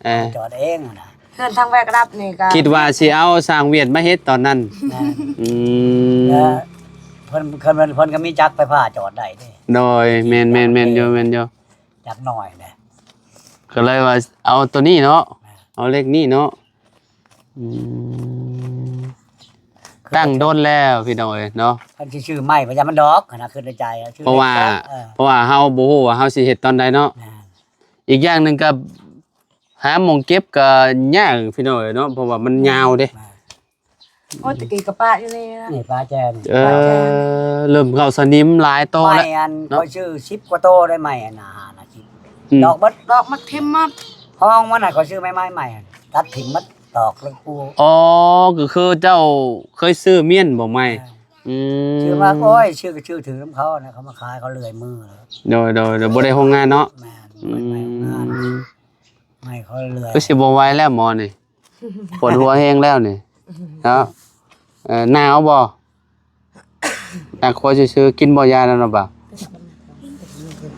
ເອີ ເອີ ຈອດເອງຫັ້ນນະ. ເຮືອນທາງແວກລັບນີ້ກໍ ຄິດວ່າຊິເອົາຊ່າງຫວຽດມາເຮັດຕອນນັ້ນ. ແມ່ນ ອືມ ແລ້ວເພິ່ນ ເພິ່ນ ເພິ່ນກໍມີຈັກໄຟຟ້າຈອດໄດ້ເດ້. ໂດຍ ແມ່ນໆໆ ຢູ່ ແມ່ນຢູ່ ຈັກໜ້ອຍແຫຼະ ກໍເລີຍວ່າເອົາໂຕນີ້ເນາະ. ແມ່ນ ເອົາເຫຼັກນີ້ເນາະ. ອືມ ຕັ້ງດົນແລ້ວພີ່ນ້ອງເອີຍເນາະ. ຄັນຊິຊື້ໃໝ່ ພະຍາມັນດອກຫັ້ນນະ ຄິດໃນໃຈ ເພາະວ່າ ເອີ ເພາະວ່າເຮົາບໍ່ຮູ້ວ່າເຮົາຊິເຮັດຕອນໃດເນາະ. ແມ່ນ ອີກຢ່າງໜຶ່ງກໍຫາໝ່ອງເກັບກໍຍາກພີ່ນ້ອງເອີຍເນາະ ເພາະວ່າມັນຍາວເດ້. ແມ່ນ ໂອ້ ຕະກີ້ກໍປະຢູ່ນີ້ນະ ນີ້ປະແຈນີ້. ເອີ ເລີ່ມເຂົ້າສະໜິມຫຼາຍໂຕແລ້ວ. ໄມ້ອັນ ເນາະ ຂ້ອຍຊື້ສິບກວ່າໂຕໄດ້ ໄມ້ອັນ ຫ້າສິບ ອືມ ດອກເບິດ ດອກມັກຖິ້ມໝົດ. ຫ້ອງມັນນະ ຂ້ອຍຊື້ໄມ້ ໄມ້ ໄມ້ ຕັດຖິ້ມໝົດ ຕອກແລ້ວກູ. ອໍ ກໍຄືເຈົ້າເຄີຍຊື້ມ້ຽນບໍ່ໄມ້? ເອີ ອືມ ຊື້ມາ ໂອ້ຍ ຊື້ກໍຊື້ຖືກນຳເຂົານະ ເຂົາມາຂາຍ ເຂົາເລື່ອຍມືແລ້ວ. ໂດຍໆ ບໍ່ໄດ້ໂຮງງານເນາະ. ແມ່ນ ອືມ ບໍ່ໄດ້ໂຮງງານ ໄມ້ເຂົາເລື່ອຍ. ຄືຊິບໍ່ໄຫວແລ້ວໝໍນີ້ ປວດຫົວແຮງແລ້ວນີ້ເນາະ. ເອີ ໜາວບໍ່? ໜ້າຄົວຊື່ໆ ກິນບໍ່ຢານັ້ນນະບ່າວ?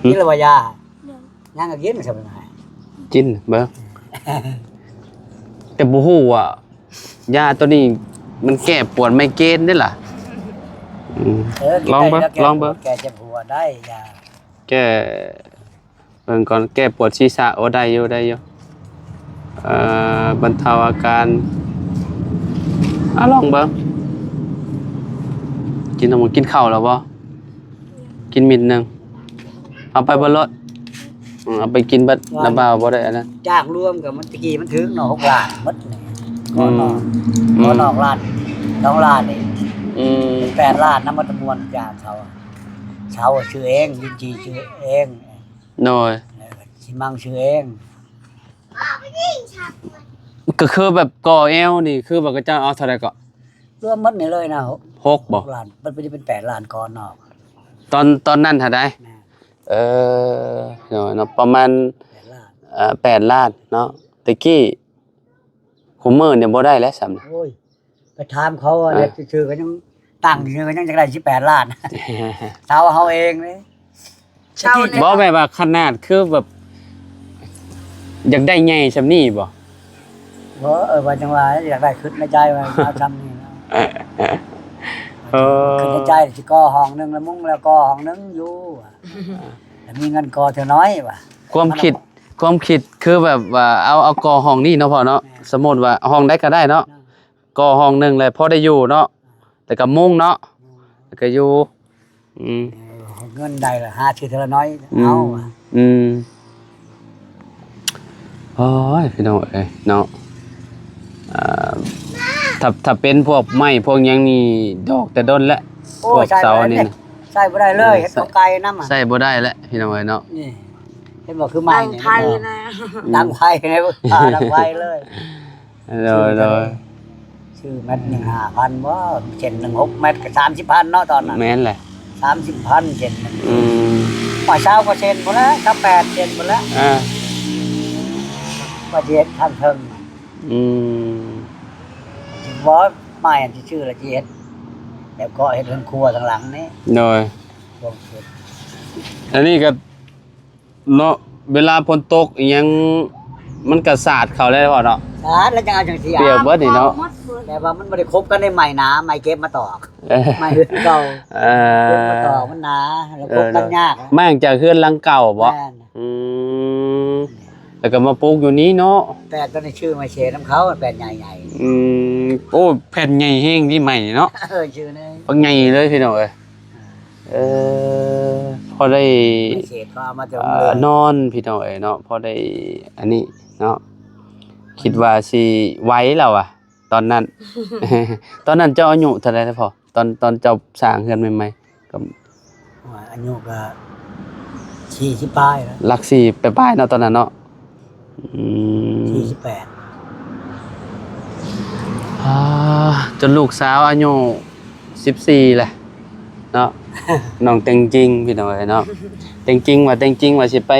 ກິນແລ້ວບໍ່ຢາ? ຍັງກໍກິນຊະ ກິນເບິ່ງ. ແຕ່ບໍ່ຮູ້ວ່າຢາໂຕນີ້ມັນແກ້ປວດໄມເກຣນເດ້ລະ. ອືມ ເອີ ກິນ ລອງເບິ່ງ ໄດ້ແລ້ວແກ້ ລອງເບິ່ງ ແກ້ເຈັບຫົວໄດ້ຢາ ແກ້ ເບິ່ງກ່ອນ ແກ້ປວດຊີສະ. ໂອ້ ໄດ້ຢູ່ ໄດ້ຢູ່ ເອີ ບັນເທົາອາການ. ອາ ລອງເບິ່ງ ກິນ ກິນເຂົ້າແລ້ວບໍ່? ກິນມິດໜຶ່ງ ເອົາໄປເບິດໂລດ. ອືມ ເອົາໄປກິນເບິດ ວ່າ ລະບ່າວບໍ່ໄດ້ອັນນັ້ນ. ຈ້າງລວມກັບມັນ ຕະກີ້ມັນຖືກເນາະ ຫົກລ້ານໝົດນີ້. ອືມ ກໍນອກ ອືມ ກໍນອກລ້ານ ສອງລ້ານນີ້. ອືມ ແປດລ້ານນະ ໝົດທັງມວນ ຈ້າງເຂົາ ເສົາຊື້ເອງ ດິນຈີ່ຊື້ເອງ. ໂດຍ ເອີ ຊິມັງຊື້ເອງ. ກໍຄືແບບກໍ່ແອວນີ້ ຄືວ່າເຂົາເຈົ້າເອົາເທົ່າໃດເກາະ? ລວມໝົດນີ້ເລີຍນະ ຫົກ ຫົກບໍ່? ຫົກລ້ານ ມັນເປັນ ເປັນແປດລ້ານ ກໍ່ນອກ. ຕອນ ຕອນນັ້ນເທົ່າໃດ? ແມ່ນ ເອີ ເນາະ ເນາະ ປະມານ ແປດລ້ານ ເອີ ແປດລ້ານເນາະ ແຕ່ກີ້. ຄຸມື້ນີ້ບໍ່ໄດ້ແລ້ວສ່ຳ. ໂອ້ຍ ໄປຖາມເຂົາ ອ່າ ເຮັດຊື່ໆ ກໍຍັງ ຕັ້ງຊື່ໆ ກໍຍັງຈະໄດ້ສິບແປດລ້ານ ເຊົາເຮົາເອງເດ້. ເຊົານີ້ ບໍ່ ແບບວ່າຂະໜາດຄືແບບ ຢາກໄດ້ໃຫຍ່ສ່ຳນີ້ບໍ່? ບໍ່ ເອີ ວ່າຈັ່ງວ່າ ຢາກໄດ້ ຄິດໃນໃຈວ່າເອົາສ່ຳນີ້ເນາະ. ເອີ ຄິດໃນໃຈຊິກໍ່ຫ້ອງໜຶ່ງ ລະມຸງແລ້ວກໍ່ຫ້ອງໜຶ່ງຢູ່ ແລ້ວມີເງິນກໍ່ເທື່ອນ້ອຍວ່າ. ຄວາມຄິດ ຄວາມຄິດຄືແບບວ່າ ເອົາ ເອົາກໍ່ຫ້ອງນີ້ເນາະພໍ່ເນາະ. ແມ່ນ ສົມມຸດວ່າຫ້ອງໃດກໍໄດ້ເນາະ ເນາະ ກໍ່ຫ້ອງໜຶ່ງແລ້ວພໍໄດ້ຢູ່ເນາະ ແລ້ວກໍມຸງເນາະ ແລ້ວກໍຢູ່. ອືມ ເອີ ເງິນໄດ້ລະ ຫາຊື້ເທື່ອລະໜ້ອຍ ອືມ ເອົາ ອືມ. ໂອ້ຍ ພີ່ນ້ອງເອີຍເນາະ ອ່າ ຖ້າ ຖ້າເປັນພວກໄມ້ພວກຫຍັງນີ້ ດອກແຕ່ດົນແລ້ວ. ໂອ້ຍ ພວກເສົານີ້ນະ ໃຊ້ບໍ່ໄດ້ເລີຍ ເອີ ເຮັດເຂົ້າໄກ່ນຳ ໃຊ້ບໍ່ໄດ້ແລ້ວ ພີ່ນ້ອງເອີຍເນາະ. ນີ້ ເຫັນບໍ່ ຄືໄມ້ນີ້ ດັງໄຟນະ ດັງໄຟໃນ ດັງໄຟເລີຍ. ໂດຍ ໂດຍ ຊື້ແມັດໜຶ່ງຫ້າພັນບໍ່ ເສັ້ນໜຶ່ງຫົກແມັດກໍສາມສິບພັນເນາະຕອນນັ້ນ. ແມ່ນແຫຼະ ສາມສິບພັນເສັ້ນໜຶ່ງ. ອືມ ວ່າຊາວກວ່າເສັ້ນພຸ້ນແຫຼະ ຊາວແປດເສັ້ນພຸ້ນແຫຼະ. ອ່າ ວ່າຊິເຮັດທາງເທິງ. ອືມ ບໍ່ ໄມ້ອັນຊື່ໆລະຊິເຮັດ ແບບເກາະເຮັດເຮືອນຄົວທາງຫຼັງນີ້ ໂດຍ ຄວາມຄິດ ອັນນີ້ກໍເນາະ ເວລາຝົນຕົກອີ່ຫຍັງ ມັນກໍສາດເຂົ້າແລ້ວເນາະ ສາດແລ້ວຈັ່ງເອົາຈັ່ງຊິ ປຽກເບິດນີ້ເນາະ ເອົາໝົດເບິດ ແຕ່ວ່າມັນບໍ່ໄດ້ຄົບກັນໃນໄມ້ໜາ ໄມ້ເກັບມາຕອກ ເອີ ໄມ້ເຮືອນເກົ່າ ເອີ ເກັບມາຕອກ ມັນໜາ ແລ້ວ ເອີ ຄົບກັນຍາກ ໄມ້ຈາກເຮືອນຫຼັງເກົ່າບໍ? ແມ່ນ ອືມ ແລ້ວກໍມາປູກຢູ່ນີ້ເນາະ ແປດຕົວນີ້ຊື້ມາເຊນຳເຂົາ ແປດໃຫຍ່ໆ ອືມ ໂອ້ ແຜ່ນໃຫຍ່ແຮງນີ້ໄມ້ນີ້ເນາະ ເອີ ຊື້ໃນ ບັກໃຫຍ່ເລີຍພີ່ນ້ອງເອີຍ ເອີ ພໍໄດ້ ມາເຊນເຂົາເອົາມາແຕ່ ເອີ ເມືອງ ນອນພີ່ນ້ອງເອີຍເນາະ ພໍໄດ້ອັນນີ້ເນາະ ຄິດວ່າຊິໄຫວແລ້ວວະ ຕອນນັ້ນ ຕອນນັ້ນເຈົ້າອາຍຸເທົ່າໃດແລ້ວພໍ່? ຕອນ ຕອນເຈົ້າສ້າງເຮືອນໃໝ່ໆ ກໍ ອາຍຸກໍສີ່ສິບປາຍແລ້ວ ຫຼັກສີ່ປາຍໆເນາະ ຕອນນັ້ນເນາະ ອືມ ສີ່ສິບແປດ ອ່າ ຈົນລູກສາວອາຍຸສິບສີ່ແຫຼະເນາະ ນ້ອງແຕງຈິງ ພີ່ນ້ອງເອີຍເນາະ ແຕງຈິງວ່າ ແຕງຈິງວ່າຊິໄປ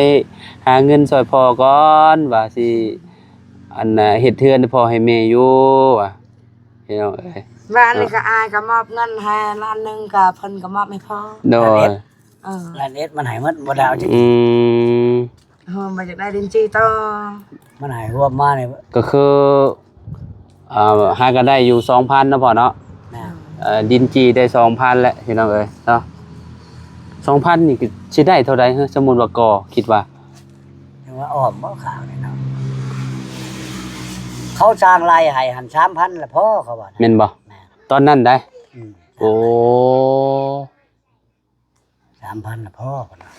ຫາເງິນຊ່ອຍພໍ່ກ່ອນ ວ່າຊິ ອັນນ່າ ເຮັດເຮືອນໃຫ້ພໍ່ໃຫ້ແມ່ຢູ່ວ່າ ພີ່ນ້ອງເອີຍ ວ່າອັນນີ້ ເນາະ ກໍອ້າຍກໍມອບເງິນໃຫ້ລ້ານໜຶ່ງ ກໍເພິ່ນກໍມອບໃຫ້ພໍ່ ໂດຍ ເອີ ລາຍລະອຽດມັນໃຫ້ໝົດ ບໍ່ໄດ້ເອົາຈັກ ອືມ ເຮົາບໍ່ຢາກໄດ້ດິນຈີ່ຕໍ່ ມັນໃຫ້ຮວມມານີ້ ກໍຄື ອ່າ ຫາກໍໄດ້ຢູ່ສອງພັນເນາະພໍ່ເນາະ ແມ່ນ ເອີ ດິນຈີ່ໄດ້ສອງພັນແຫຼະ ພີ່ນ້ອງເອີຍເນາະ ສອງພັນນີ້ຊິໄດ້ເທົ່າໃດ? ສົມມຸດວ່າກໍ ຄິດວ່າ ຍັງວ່າອ້ອມບໍ່ຂາວນີ້ເນາະ ເຂົາສ້າງໄລ່ໃຫ້ຫັ້ນສາມພັນລະພໍ ເຂົາວ່ານະ ແມ່ນບໍ່? ແມ່ນ ຕອນນັ້ນໃດ ອືມ ໂອ້ ສາມພັນລະພໍ ເພິ່ນວ່າ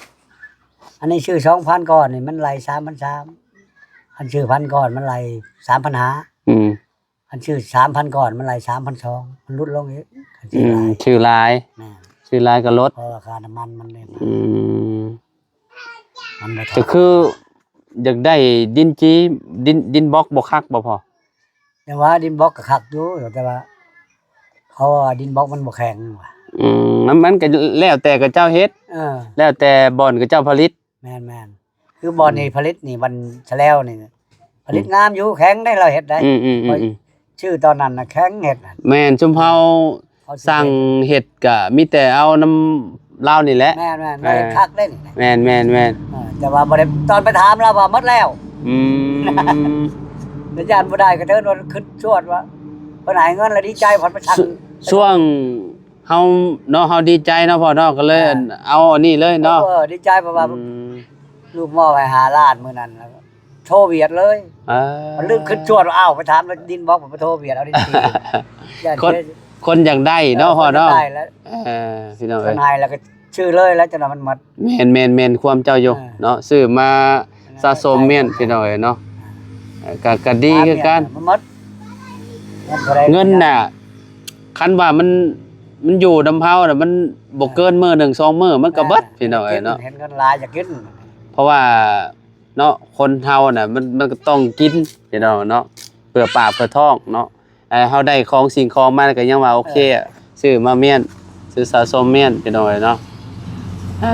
ອັນນີ້ຊື້ສອງພັນກ້ອນນີ້ ມັນໄລ່ສາມພັນສາມ ຄັນຊື້ພັນກ້ອນ ມັນໄລ່ສາມພັນຫ້າ ອືມ ຄັນຊື້ສາມພັນກ້ອນ ມັນໄລ່ສາມພັນສອງ ມັນຫຼຸດລົງອີກ ຄັນ ອືມ ຊື້ຫຼາຍ ຊື້ຫຼາຍ ແມ່ນ ຊື້ຫຼາຍກໍລົດ ເພາະວ່າຄ່ານ້ຳມັນມັນເດ້ ອືມ ມັນບໍ່ເທົ່າ ກໍຄືຢາກໄດ້ດິນຈີ່ ດິນ ດິນບລັອກບໍ່ຄັກບໍ່ພໍ່? ແຕ່ວ່າດິນບລັອກກໍຄັກຢູ່ ແຕ່ວ່າເຂົາວ່າດິນບລັອກມັນບໍ່ແຂງວ່າ ອືມ ມັນ ມັນກໍແລ້ວແຕ່ເຂົາເຈົ້າເຮັດ ເອີ ແລ້ວແຕ່ບ່ອນເຂົາເຈົ້າຜະລິດ ແມ່ນໆ ຄືບ່ອນນີ້ ອືມ ຜະລິດນີ້ ບ້ານສະແລວນີ້ ຜະລິດ ອືມ ງາມຢູ່ ແຂງໄດ໋ ລາວເຮັດໄດ໋ ອືມໆໆໆ ຂ້ອຍຊື້ຕອນນັ້ນນະ ແຂງເຮັດນັ້ນ ແມ່ນ ຊຸມເຮົາ ເຮົາຊິ ສັ່ງເຮັດກະມີແຕ່ເອົານຳລາວນີ້ແຫຼະ ແມ່ນໆ ເອີ ເຮັດຄັກເດ້ນີ້ ແມ່ນໆໆ ເອີ ແຕ່ວ່າບໍ່ໄດ້ ຕອນໄປຖາມລາວວ່າໝົດແລ້ວ ອືມ ແຕ່ຢ້ານບໍ່ໄດ້ ກໍເທີວ່າຄິດຊວດວ່າ ເພິ່ນໃຫ້ເງິນແລ້ວດີໃຈ ພັດໄປສັ່ງ ຊ່ວງ ເຮົາເນາະ ເຮົາດີໃຈເນາະພໍ່ເນາະ ກໍເລີຍ ອ່າ ເອົາອັນນີ້ເລີຍເນາະ ເອີ ດີໃຈ ເພາະວ່າ ອືມ ລູກມອບໃຫ້ຫ້າລ້ານມື້ນັ້ນ ແລ້ວໂທຫວຽດເລີຍ ເອີ ລືມຄິດຊວດວ່າ ອ້າວ ໄປຖາມດິນບລັອກ ໄປໂທຫວຽດເອົາດິນຈີ່ ຢ້ານ ຄົນ ເສຍ ຄົນຢາກໄດ້ເນາະ ເອີ ພໍ່ເນາະ ຄົນຢາກໄດ້ແລ້ວ ເອີ ພີ່ນ້ອງເອີຍ ເພິ່ນໃຫ້ແລ້ວກໍຊື້ເລີຍແລ້ວ ຈັ່ງນັ້ນມັນໝົດ ແມ່ນໆໆ ຄວາມເຈົ້າຢູ່ ເອີ ເນາະ ຊື້ມາ ສະສົມມ້ຽນ ພີ່ນ້ອງເອີຍເນາະ ອ່າ ກໍ ກໍດີຄືກັນ ມັນໝົດ ເງິນເທົ່າໃດ ເງິນນະ ຄັນວ່າມັນ ມັນຢູ່ນຳເຮົານະ ມັນບໍ່ເກີນ ອ່າ ມື້ໜຶ່ງສອງມື້ ມັນກໍເບິດ ອ່າ ພີ່ນ້ອງເອີຍເນາະ ເຫັນເງິນຫຼາຍຢາກກິນ ເພາະວ່າເນາະ ຄົນເຮົານະ ມັນ ມັນກໍຕ້ອງກິນ ພີ່ນ້ອງເນາະ ເພື່ອປາກເພື່ອທ້ອງເນາະ ເອີ ເຮົາໄດ້ຂອງສິ່ງຂອງມາກໍຍັງວ່າໂອເຄ ເອີ ຊື້ມາມ້ຽນ ຊື້ສະສົມມ້ຽນ ພີ່ນ້ອງເອີຍເນາະ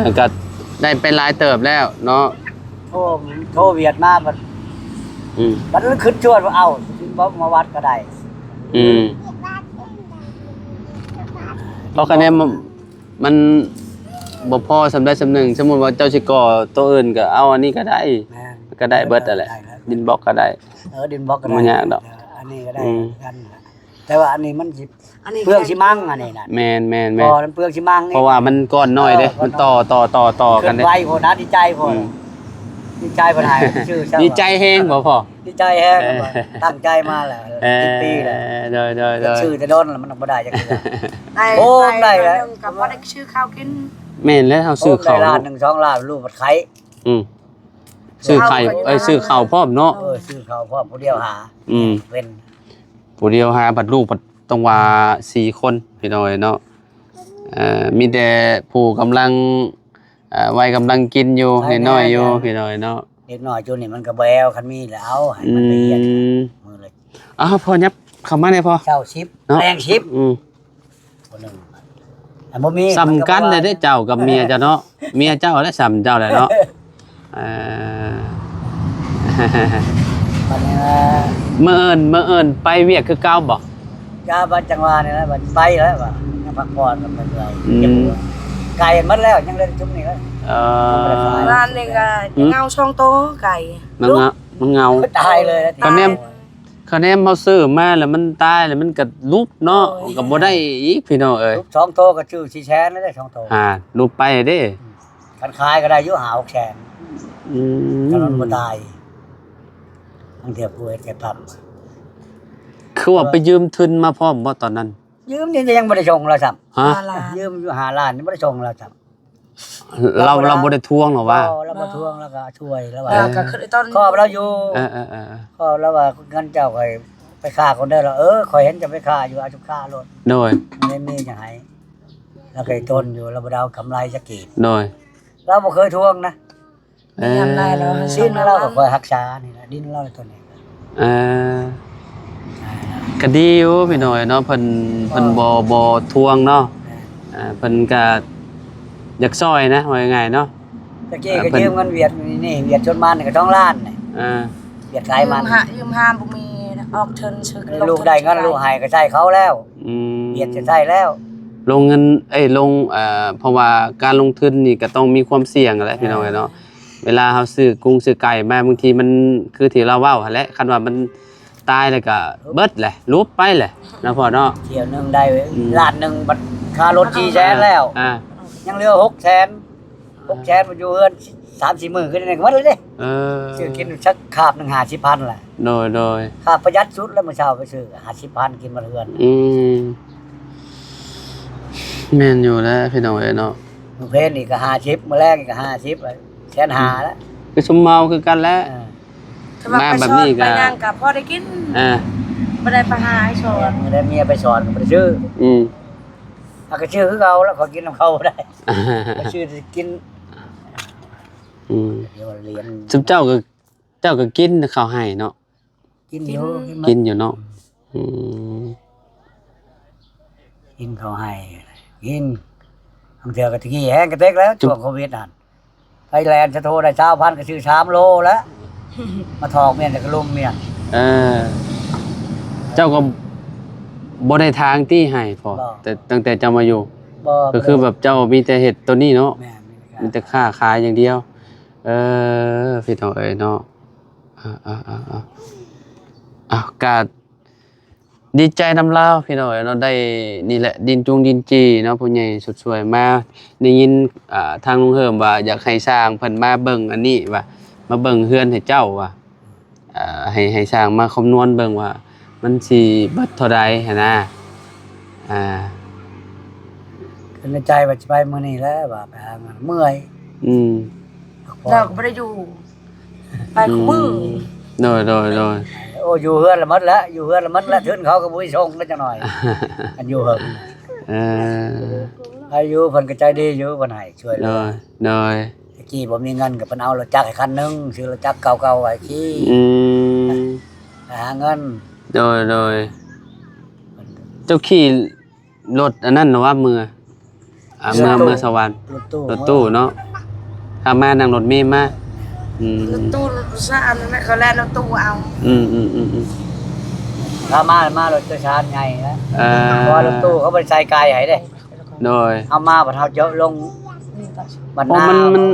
ເອີ ກໍໄດ້ໄປຫຼາຍເຕີບແລ້ວເນາະ ໂທ ໂທຫວຽດມາບັດ ອືມ ບັດຄິດຊວດວ່າ ເອົ້າ ຊິບໍ່ມາວັດກໍໄດ້ ອືມ ເພາະຄະແນນມັນ ມັນບໍ່ພໍສ່ຳໃດສ່ຳໜຶ່ງ ສົມມຸດວ່າເຈົ້າຊິກໍ່ໂຕອື່ນກໍເອົາອັນນີ້ກໍໄດ້ ແມ່ນ ກໍໄດ້ເບິດຫັ້ນແຫຼະ ໄດ້ແລ້ວ ດິນບລັອກກໍໄດ້ ເອີ ດິນບລັອກກໍໄດ້ ບໍ່ຍາກດອກ ເອີ ອັນນີ້ກໍໄດ້ ອືມ ຄືກັນ ແຕ່ວ່າອັນນີ້ມັນຊິ ອັນນີ້ ເປືອງຊິມັງອັນນີ້ນະ ແມ່ນໆໆ ບໍ່ ມັນເປືອງຊິມັງ ເພາະວ່າມັນກ້ອນນ້ອຍເດ້ ເອີ ມັນຕໍ່ໆໆກັນເດ້ ໄວໂພດນະ ດີໃຈໂພດ ອືມ ດີໃຈເພິ່ນໃຫ້ຊື້ ດີໃຈແຮງບໍ່ພໍ່? ດີໃຈແຮງ ເອີ ຕັ້ງໃຈມາແລ້ວ ເອີ ສິບປີແລ້ວ ໂດຍໆໆ ຊື້ແຕ່ດົນແລ້ວ ມັນບໍ່ໄດ້ຈັກເທື່ອ ໄດ້ ໂອ້ ໄດ້ ໄດ້ແລ້ວ ກໍພໍໄດ້ຊື້ເຂົ້າກິນ ແມ່ນແລ້ວ ເຮົາຊື້ເຂົ້າ ໂອ້ ໄດ້ລ້ານໜຶ່ງສອງລ້ານ ລູກບັດໄຂ້ ອືມ ຊື້ໄຂ່ ເອີ ຊື້ເຂົ້າພ້ອມເນາະ ເອີ ຊື້ເຂົ້າພ້ອມ ຜູ້ດຽວຫາ ອືມ ເປັນ ຜູ້ດຽວຫາ ບັດລູກ ຕ້ອງວ່າສີ່ຄົນ ພີ່ນ້ອງເອີຍເນາະ ເອີ ມີແຕ່ຜູ້ກຳລັງ ເອີ ໄວກຳລັງກິນຢູ່ ໄວ ນ້ອຍໆຢູ່ ແມ່ນໆ ພີ່ນ້ອງເອີຍເນາະ ເດັກນ້ອຍຈຸນີ້ມັນກໍບໍ່ແອວ ຄັນມີແລ້ວເອົາໃຫ້ມັນໄປຮຽນ ອືມ ມື້ລະ ອ້າວ ພໍ່ຫຍັບເຂົ້າມາແດ່ພໍ່ ເຊົ້າສິບ ເນາະ ແລງສິບ ອືມ ຄົນໜຶ່ງ ອັນບໍ່ມີ ສ່ຳກັນແຫຼະເດ້ ມັນກໍບໍ່ວ່າ ເຈົ້າກັບເມຍເຈົ້າເນາະ ເມຍເຈົ້າແຫຼະສ່ຳເຈົ້າແຫຼະເນາະ ເອີ ບັດນີ້ວ່າ ມື້ອື່ນ ມື້ອື່ນໄປວຽກຄືເກົ່າບໍ່? ຈາບັດຈັງຫວະນີ້ແຫຼະ ບັດໄປແລ້ວ ຍັງພັກຜ່ອນກັນໄປເລື້ອຍ ອືມ ເກັບຫົວ ໄກ່ໝົດແລ້ວ ຍັງເຫຼືອຈຸມນີ້ແຫຼະ ເອີ ຍັງບໍ່ໄດ້ຂາຍ ບ້ານນີ້ກໍ ຫືມ ເຫງົາສອງໂຕ ໄກ່ ມັນເຫງົາ ມັນເຫງົາ ຕາຍເລີຍ ຄັນແນມ ຕາຍ ຄັນແນມເຮົາຊື້ມາແລ້ວມັນຕາຍແລ້ວມັນກໍຫຼຸບເນາະ ໂອ້ຍ ກໍບໍ່ໄດ້ອີກ ພີ່ນ້ອງເອີຍ ຫຼຸບສອງໂຕກໍຊື້ສີ່ແສນແລ້ວເດ້ ສອງໂຕ ອ່າ ຫຼຸບໄປເດ້ ອືມ ຄັນຂາຍກໍໄດ້ຢູ່ຫ້າຫົກແສນ ອືມ ຄັນມັນບໍ່ຕາຍ ບາງເທື່ອຜູ້ເຮັດແກ່ພັບ ຄືວ່າໄປຢືມທຶນມາພ້ອມບໍ່ຕອນນັ້ນ? ຢືມນີ້ຍັງບໍ່ໄດ້ສົ່ງລາວຊ້ຳ ຮະ? ຫ້າລ້ານ ຢືມຢູ່ຫ້າລ້ານ ຍັງບໍ່ໄດ້ສົ່ງລາວຊ້ຳ ລາວ ລາວບໍ່ໄດ້ ລາວບໍ່ໄດ້ທວງເນາະວ່າ ບໍ່ ລາວບໍ່ທວງ ລາວກໍຊ່ວຍ ລາວວ່າ ເອີ ກໍຄືຕອນ ຂໍລາວຢູ່ ເອີໆໆ ຂໍລາວວ່າ ເງິນເຈົ້າຂ້ອຍໄປຄ້າກ່ອນເດີ ລາວ ເອີ ຂ້ອຍເຫັນເຈົ້າໄປຄ້າຢູ່ ເອົາຈຸຄ່າໂລດ ໂດຍ ມັນໄດ້ມີຫຍັງໃຫ້ ລາວກໍໄດ້ທົນຢູ່ ລາວບໍ່ໄດ້ເອົາກຳໄລຈັກກີບ ໂດຍ ລາວບໍ່ເຄີຍທວງນະ ເອີ ດິນລາວກໍຂ້ອຍຮັກສານີ້ລະ ດິນລາວຕົວນີ້ ເອີ ກໍດີຢູ່ພີ່ນ້ອງເນາະ ເພິ່ນ ເອີ ເພິ່ນບໍ່ ບໍ່ທວງເນາະ ແມ່ນ ເອີ ເພິ່ນກໍຢາກຊ່ອຍນະ ເວົ້າງ່າຍໆເນາະ ຕະກີ້ກໍຢືມເງິນຫວຽດນີ້ ຫວຽດຊົນມານກໍສອງລ້ານນີ້ ເອີ ຫວຽດຂາຍມັນ ຢືມຫາ ຢືມຫາບໍ່ມີ ອອກທຶນຊື້ ລູກໄດ້ເງິນ ລູກໃຫ້ກໍໃຊ້ເຂົາແລ້ວ ອືມ ຫວຽດກໍໃຊ້ແລ້ວ ລົງເງິນ ເອີຍ ລົງ ເອີ ເພາະວ່າການລົງທຶນນີ້ກໍຕ້ອງມີຄວາມສ່ຽງແຫຼະ ເອີ ພີ່ນ້ອງເອີຍເນາະ ເວລາເຮົາຊື້ກຸ້ງຊື້ໄກ່ມາ ບາງທີມັນຄືທີ່ລາວເວົ້າຫັ້ນແຫຼະ ຄັນວ່າມັນຕາຍແລ້ວກໍເບິດແຫຼະ ຫຼຸບໄປແຫຼະເນາະພໍ່ເນາະ ຖ້ຽວໜຶ່ງໄດ້ ອືມ ລ້ານໜຶ່ງ ບັດຄ່າລົດສີ່ແສນແລ້ວ ອ່າ ຍັງເຫຼືອຫົກແສນ ຫົກແສນ ມັນຢູ່ເຮືອນສາມສີ່ມື້ ຄືນີ້ກໍໝົດແລ້ວເດ້ ເອີ ຊື້ກິນສັກຄາບໜຶ່ງຫ້າສິບພັນແຫຼະ ໂດຍໆ ຄ່າປະຢັດສຸດແລ້ວ ມື້ເຊົ້າໄປຊື້ຫ້າສິບພັນ ກິນໝົດເຮືອນ ອືມ ແມ່ນຢູ່ແຫຼະພີ່ນ້ອງເອີຍເນາະ ມື້ເພນອີກກໍຫ້າສິບ ມື້ແລງອີກກໍຫ້າສິບ ແສນຫ້າແລ້ວ ຄືຊຸມເຮົາຄືກັນແຫຼະ ເອີ ຖ້າວ່າ ມາແບບນີ້ກໍ ໄປສອນໄປຫຍັງກໍພໍໄດ້ກິນ ເອີ ບໍ່ໄດ້ໄປຫາໃຫ້ສອນ ບໍ່ໄດ້ເມຍໄປສອນກໍບໍ່ໄດ້ຊື້ ອືມ ຫາກໍຊື້ຄືເກົ່າແລ້ວ ຂໍກິນນຳເຂົາບໍ່ໄດ້ ກໍຊື້ແຕ່ກິນ ອືມ ດຽວລຽນ ຊຸມເຈົ້າກໍ ເຈົ້າກໍກິນເຂົ້າໄຮ່ເນາະ ກິນຢູ່ ກິນ ກິນຢູ່ເນາະ ອືມ ກິນເຂົ້າໄຮ່ ກິນ ບາງເທື່ອກໍຕະກີ້ແຮງກະເຕັກແລ້ວ ຊ່ວງໂຄວິດຫັ້ນ ໄປແລ່ນສະໂທໄດ້ຊາວພັນ ກໍຊື້ສາມໂລແລ້ວ ມາຖອກມຽນ ແລ້ວກໍລຸມມຽນ ເອີ ເຈົ້າກໍບໍ່ໄດ້ຖາງຕິໄຮ່ພໍ່ ບໍ່ ແຕ່ຕັ້ງແຕ່ເຈົ້າມາຢູ່ ບໍ່ ກໍຄືແບບເຈົ້າມີແຕ່ເຮັດໂຕນີ້ເນາະ ແມ່ນ ມີແຕ່ຄ້າຂາຍຢ່າງດຽວ ເອີ ພີ່ນ້ອງເອີຍເນາະ ອ່າໆໆໆ ອ້າວ ກະດີໃຈນຳລາວພີ່ນ້ອງເອີຍເນາະ ໄດ້ນີ້ແຫຼະ ດິນຈຸງດິນຈີ່ເນາະ ຜູ້ໃຫຍ່ສຸດຊ່ວຍມາ ໄດ້ຍິນ ອ່າ ທາງລຸງເຮີມວ່າຢາກໃຫ້ຊ່າງເພິ່ນມາເບິ່ງອັນນີ້ວ່າ ມາເບິ່ງເຮືອນໃຫ້ເຈົ້າວ່າ ອ່າ ໃຫ້ ໃຫ້ຊ່າງມາຄຳນວນເບິ່ງວ່າມັນຊິເບິດເທົ່າໃດຫັ້ນນະ ອ່າ ຄິດໃນໃຈວ່າຊິໄປມື້ນີ້ແຫຼະ ວ່າໄປຫາງານ ເມື່ອຍ ອືມ ພັກຜ່ອນ ລາວກໍບໍ່ໄດ້ຢູ່ ໄປຄູ່ມື້ ອືມ ໂດຍໆໆ ໂອ້ ຢູ່ເຮືອນລະໝົດແຫຼະ ຢູ່ເຮືອນລະໝົດແຫຼະ ທຶນເຂົາກໍບໍ່ມີສົ່ງແລ້ວຈັກໜ້ອຍ ອັນຢູ່ເຮືອນ ເອີ ອາຍຸເພິ່ນກໍໃຈດີຢູ່ ເພິ່ນໃຫ້ຊ່ວຍເຫຼືອ ໂດຍ ໂດຍ ແຕ່ກີ້ບໍ່ມີເງິນກໍເພິ່ນເອົາລົດຈັກໃຫ້ຄັນໜຶ່ງ ຊື້ລົດຈັກເກົ່າໆໄວ້ຂີ່ ອືມ ໄປຫາເງິນ ໂດຍໆ ເຈົ້າຂີ່ລົດອັນນັ້ນນະວ່າເມືອ ອ່າ ເມືອ ລົດຕູ້ ເມືອສະຫວັນ ລົດຕູ້ ລົດຕູ້ເນາະ ຖ້າມານັ່ງລົດເມມາ ອືມ ລົດຕູ້ ລົດໂດຍສານນັ້ນແຫຼະ ເຂົາແລ່ນລົດຕູ້ເອົາ ອືມໆໆໆ ຖ້າມາ ມາລົດໂດຍສານໃຫຍ່ນະ ເອີ ເພາະວ່າລົດຕູ້ເຂົາບໍ່ໄດ້ໃສ່ໄກ່ໃຫ້ເດ້ ໂດຍ ເຮົາມາບັດເຮົາຈະລົງບັດນາ ມັນ ມັນ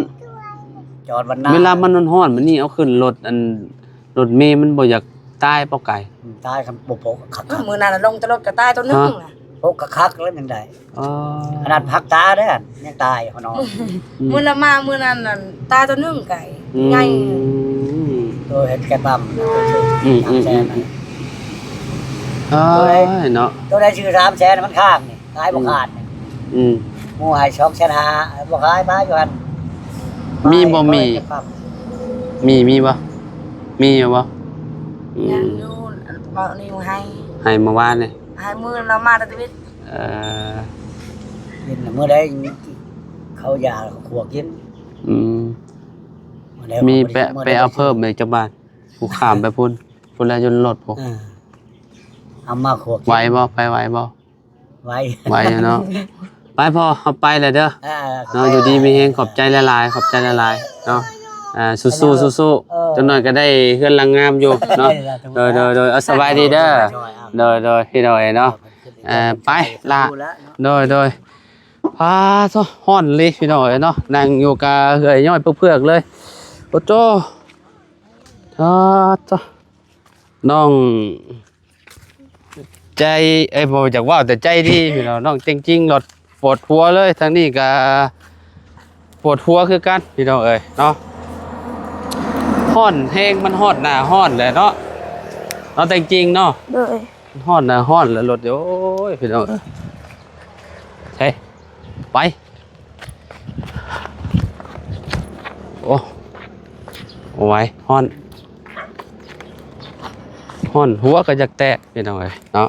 ຈອດບັດນາ ເວລາມັນຮ້ອນໆ ບັດນີ້ເອົາຂຶ້ນລົດ ອັນ ລົດເມມັນບໍ່ຢາກຕາຍບໍ່ໄກ່ ອືມ ຕາຍຄັນບໍ່ພໍກະຄັກ ມື້ນັ້ນລົງແຕ່ລົດກະຕາຍໂຕໜຶ່ງ ຮະ ນະ ໂອ້ ກະຄັກແລ້ວຍັງໄດ້ ອໍ ຂະໜາດພັກຕາເດ້ ຍັງຕາຍເຂົາເນາະ ອືມ ມື້ລະມາມື້ນັ້ນນັ້ນ ຕາຍໂຕໜຶ່ງໄກ່ ອືມ ໃຫຍ່ ໂຕເຮັດແກ່ປ້ຳ ອືມໆໆ ໂຕໃດ ເນາະ ໂຕໃດຊື້ສາມແສນມັນຄ້າງນີ້ ຂາຍບໍ່ຂາດ ອືມ ອືມ ໝູ່ໃຫ້ສອງແສນຫ້າ ບໍ່ຂາຍ ປະຢູ່ຫັ້ນ ມີບໍ່ ມີ ມີ ມີບໍ່ ມີຢູ່ບໍ່ ອືມ ຍັງຢູ່ ເວົ້ານີ້ໃຫ້ ໃຫ້ເມື່ອວານນີ້ ໃຫ້ມື້ລະມາແຕ່ທຳອິດ ເອີ ກິນມື້ໃດເຂົາຢາກເຂົາຂົ້ວກິນ ອືມ ມື້ໃດ ມີ ເຂົາບໍ່ໄດ້ ໄປ ມື້ໃດ ໄປເອົາເພີ່ມໃນຈັກບາດ ຜູ້ຂ້າມໄປພຸ້ນ ພຸ້ນແຫຼະ ຢູ່ລົດພຸ້ນ ເອີ ເອົາມາຂົ້ວກິນ ໄຫວບໍ່ ໄປໄຫວບໍ່? ໄວ ໄວເນາະ ໄປພໍ່ ເຮົາໄປແລ້ວເດີ ອ່າ ເນາະ ຢູ່ດີມີແຮງ ຂອບໃຈຫຼາຍໆ ຂອບໃຈຫຼາຍໆ ເນາະ ອ່າ ສູ້ໆ ສູ້ໆ ເອີ ຈັກໜ້ອຍກໍໄດ້ເຮືອນຫຼັງງາມຢູ່ເນາະ. ໂດຍໆໆ ເອົາ ສະບາຍດີເດີ. ໂດຍໆ ພີ່ນ້ອງເອີຍເນາະ. ອ່າ ໄປລະ ໂດຍໆ ປາໂທ້ ຮ້ອນອີ່ຫຼີພີ່ນ້ອງເອີຍເນາະ. ນັ່ງຢູ່ກະເຫື່ອຍຍ້ອຍເຜືອກໆເລີຍ. ໂອ້ໂຕ ປາໂທ້ ນ້ອງໃຈ ເອີຍ ບໍ່ຢາກເວົ້າແຕ່ໃຈດີພີ່ນ້ອງ. ນ້ອງເຕັງຈິງໂລດ ປວດຫົວເລີຍ. ທາງນີ້ກະປວດຫົວຄືກັນພີ່ນ້ອງເອີຍເນາະ. ຮ້ອນແຮງ ມັນຮອດໜ້າຮ້ອນແຫຼະເນາະ ນ້ອງເຕັງຈິງເນາະ. ໂດຍ ຮ້ອນນະ ຮ້ອນແລ້ວລົດ ໂອ້ຍ ພີ່ນ້ອງເອີຍ ໃສ່ ໄປ. ໂອ້ ໂອ້ຍ ຮ້ອນ ຮ້ອນ ຫົວກໍຢາກແຕກ ພີ່ນ້ອງເອີຍເນາະ.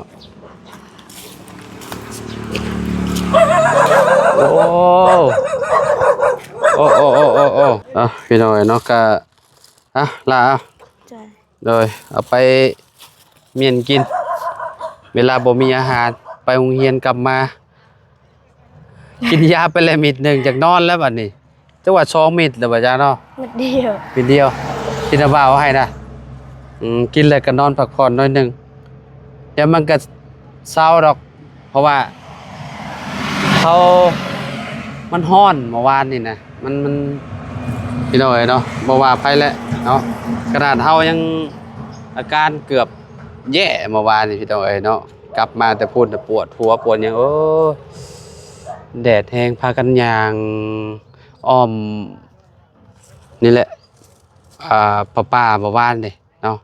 ໂອ້ ໂອ້ ໂອ້ ໂອ້ ໂອ້ ເອົ້າ ພີ່ນ້ອງເອີຍເນາະ ກະ ອ່ະ ລາ ເອົາ ໃຈ ໂດຍ ເອົາໄປມ້ຽນກິນ ເວລາບໍ່ມີອາຫານ ໄປໂຮງຮຽນກັບມາ ກິນຢາໄປແລ້ວເມັດໜຶ່ງ ຢາກນອນແລ້ວບັດນີ້. ຈັກວ່າສອງເມັດແລ້ວບໍ່ຈັກເນາະ. ເມັດດຽວ ເມັດດຽວ ກິນນ້ຳເບົາໃຫ້ນະ. ອືມ ກິນແລ້ວກໍນອນພັກຜ່ອນໜ້ອຍໜຶ່ງ ດຽວມັນກໍເຊົາດອກ. ເພາະວ່າເຮົາ ມັນຮ້ອນເມື່ອວານນີ້ນະ ມັນ ມັນ ພີ່ນ້ອງເອີຍເນາະ ບໍ່ວ່າໃຜແຫຼະເນາະ ຂະໜາດເຮົາຍັງອາການເກືອບແຍ່ເມື່ອວານນີ້ ພີ່ນ້ອງເອີຍເນາະ. ກັບມາແຕ່ພຸ້ນນະ ປວດຫົວປວດຫຍັງ ໂອ້ຍ ແດດແຮງ ພາກັນຍ່າງອ້ອມນີ້ແຫຼະ ອ່າ ປ່າໆ ເມື່ອວານນີ້ເນາະ.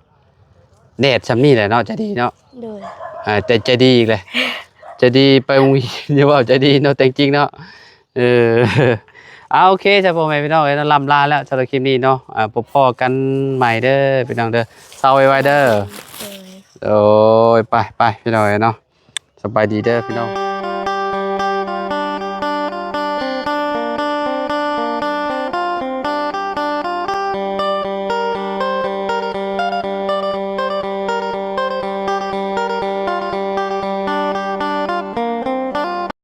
ແດດຊ່ຳນີ້ແຫຼະເນາະ ໃຈດີເນາະ. ໂດຍ ອ່າ ແຕ່ໃຈດີອີກແຫຼະ ໃຈດີໄປໂຮງຮຽນ ຢ່າເວົ້າໃຈດີເນາະ ແຕ່ຈິງເນາະ. ເອີ ເອົາ ໂອເຄ ຈ້າ ພໍ່ແມ່ພີ່ນ້ອງເອີຍເນາະ ລ່ຳລາແລ້ວສຳລັບຄລິບນີ້ເນາະ. ອ່າ ພົບພໍ້ກັນໃໝ່ເດີພີ່ນ້ອງເດີ ເຊົາໄວໆເດີ. ໂດຍ ໂອ້ຍ ໄປໆ ພີ່ນ້ອງເອີຍເນາະ ສະບາຍດີເດີພີ່ນ້ອງ.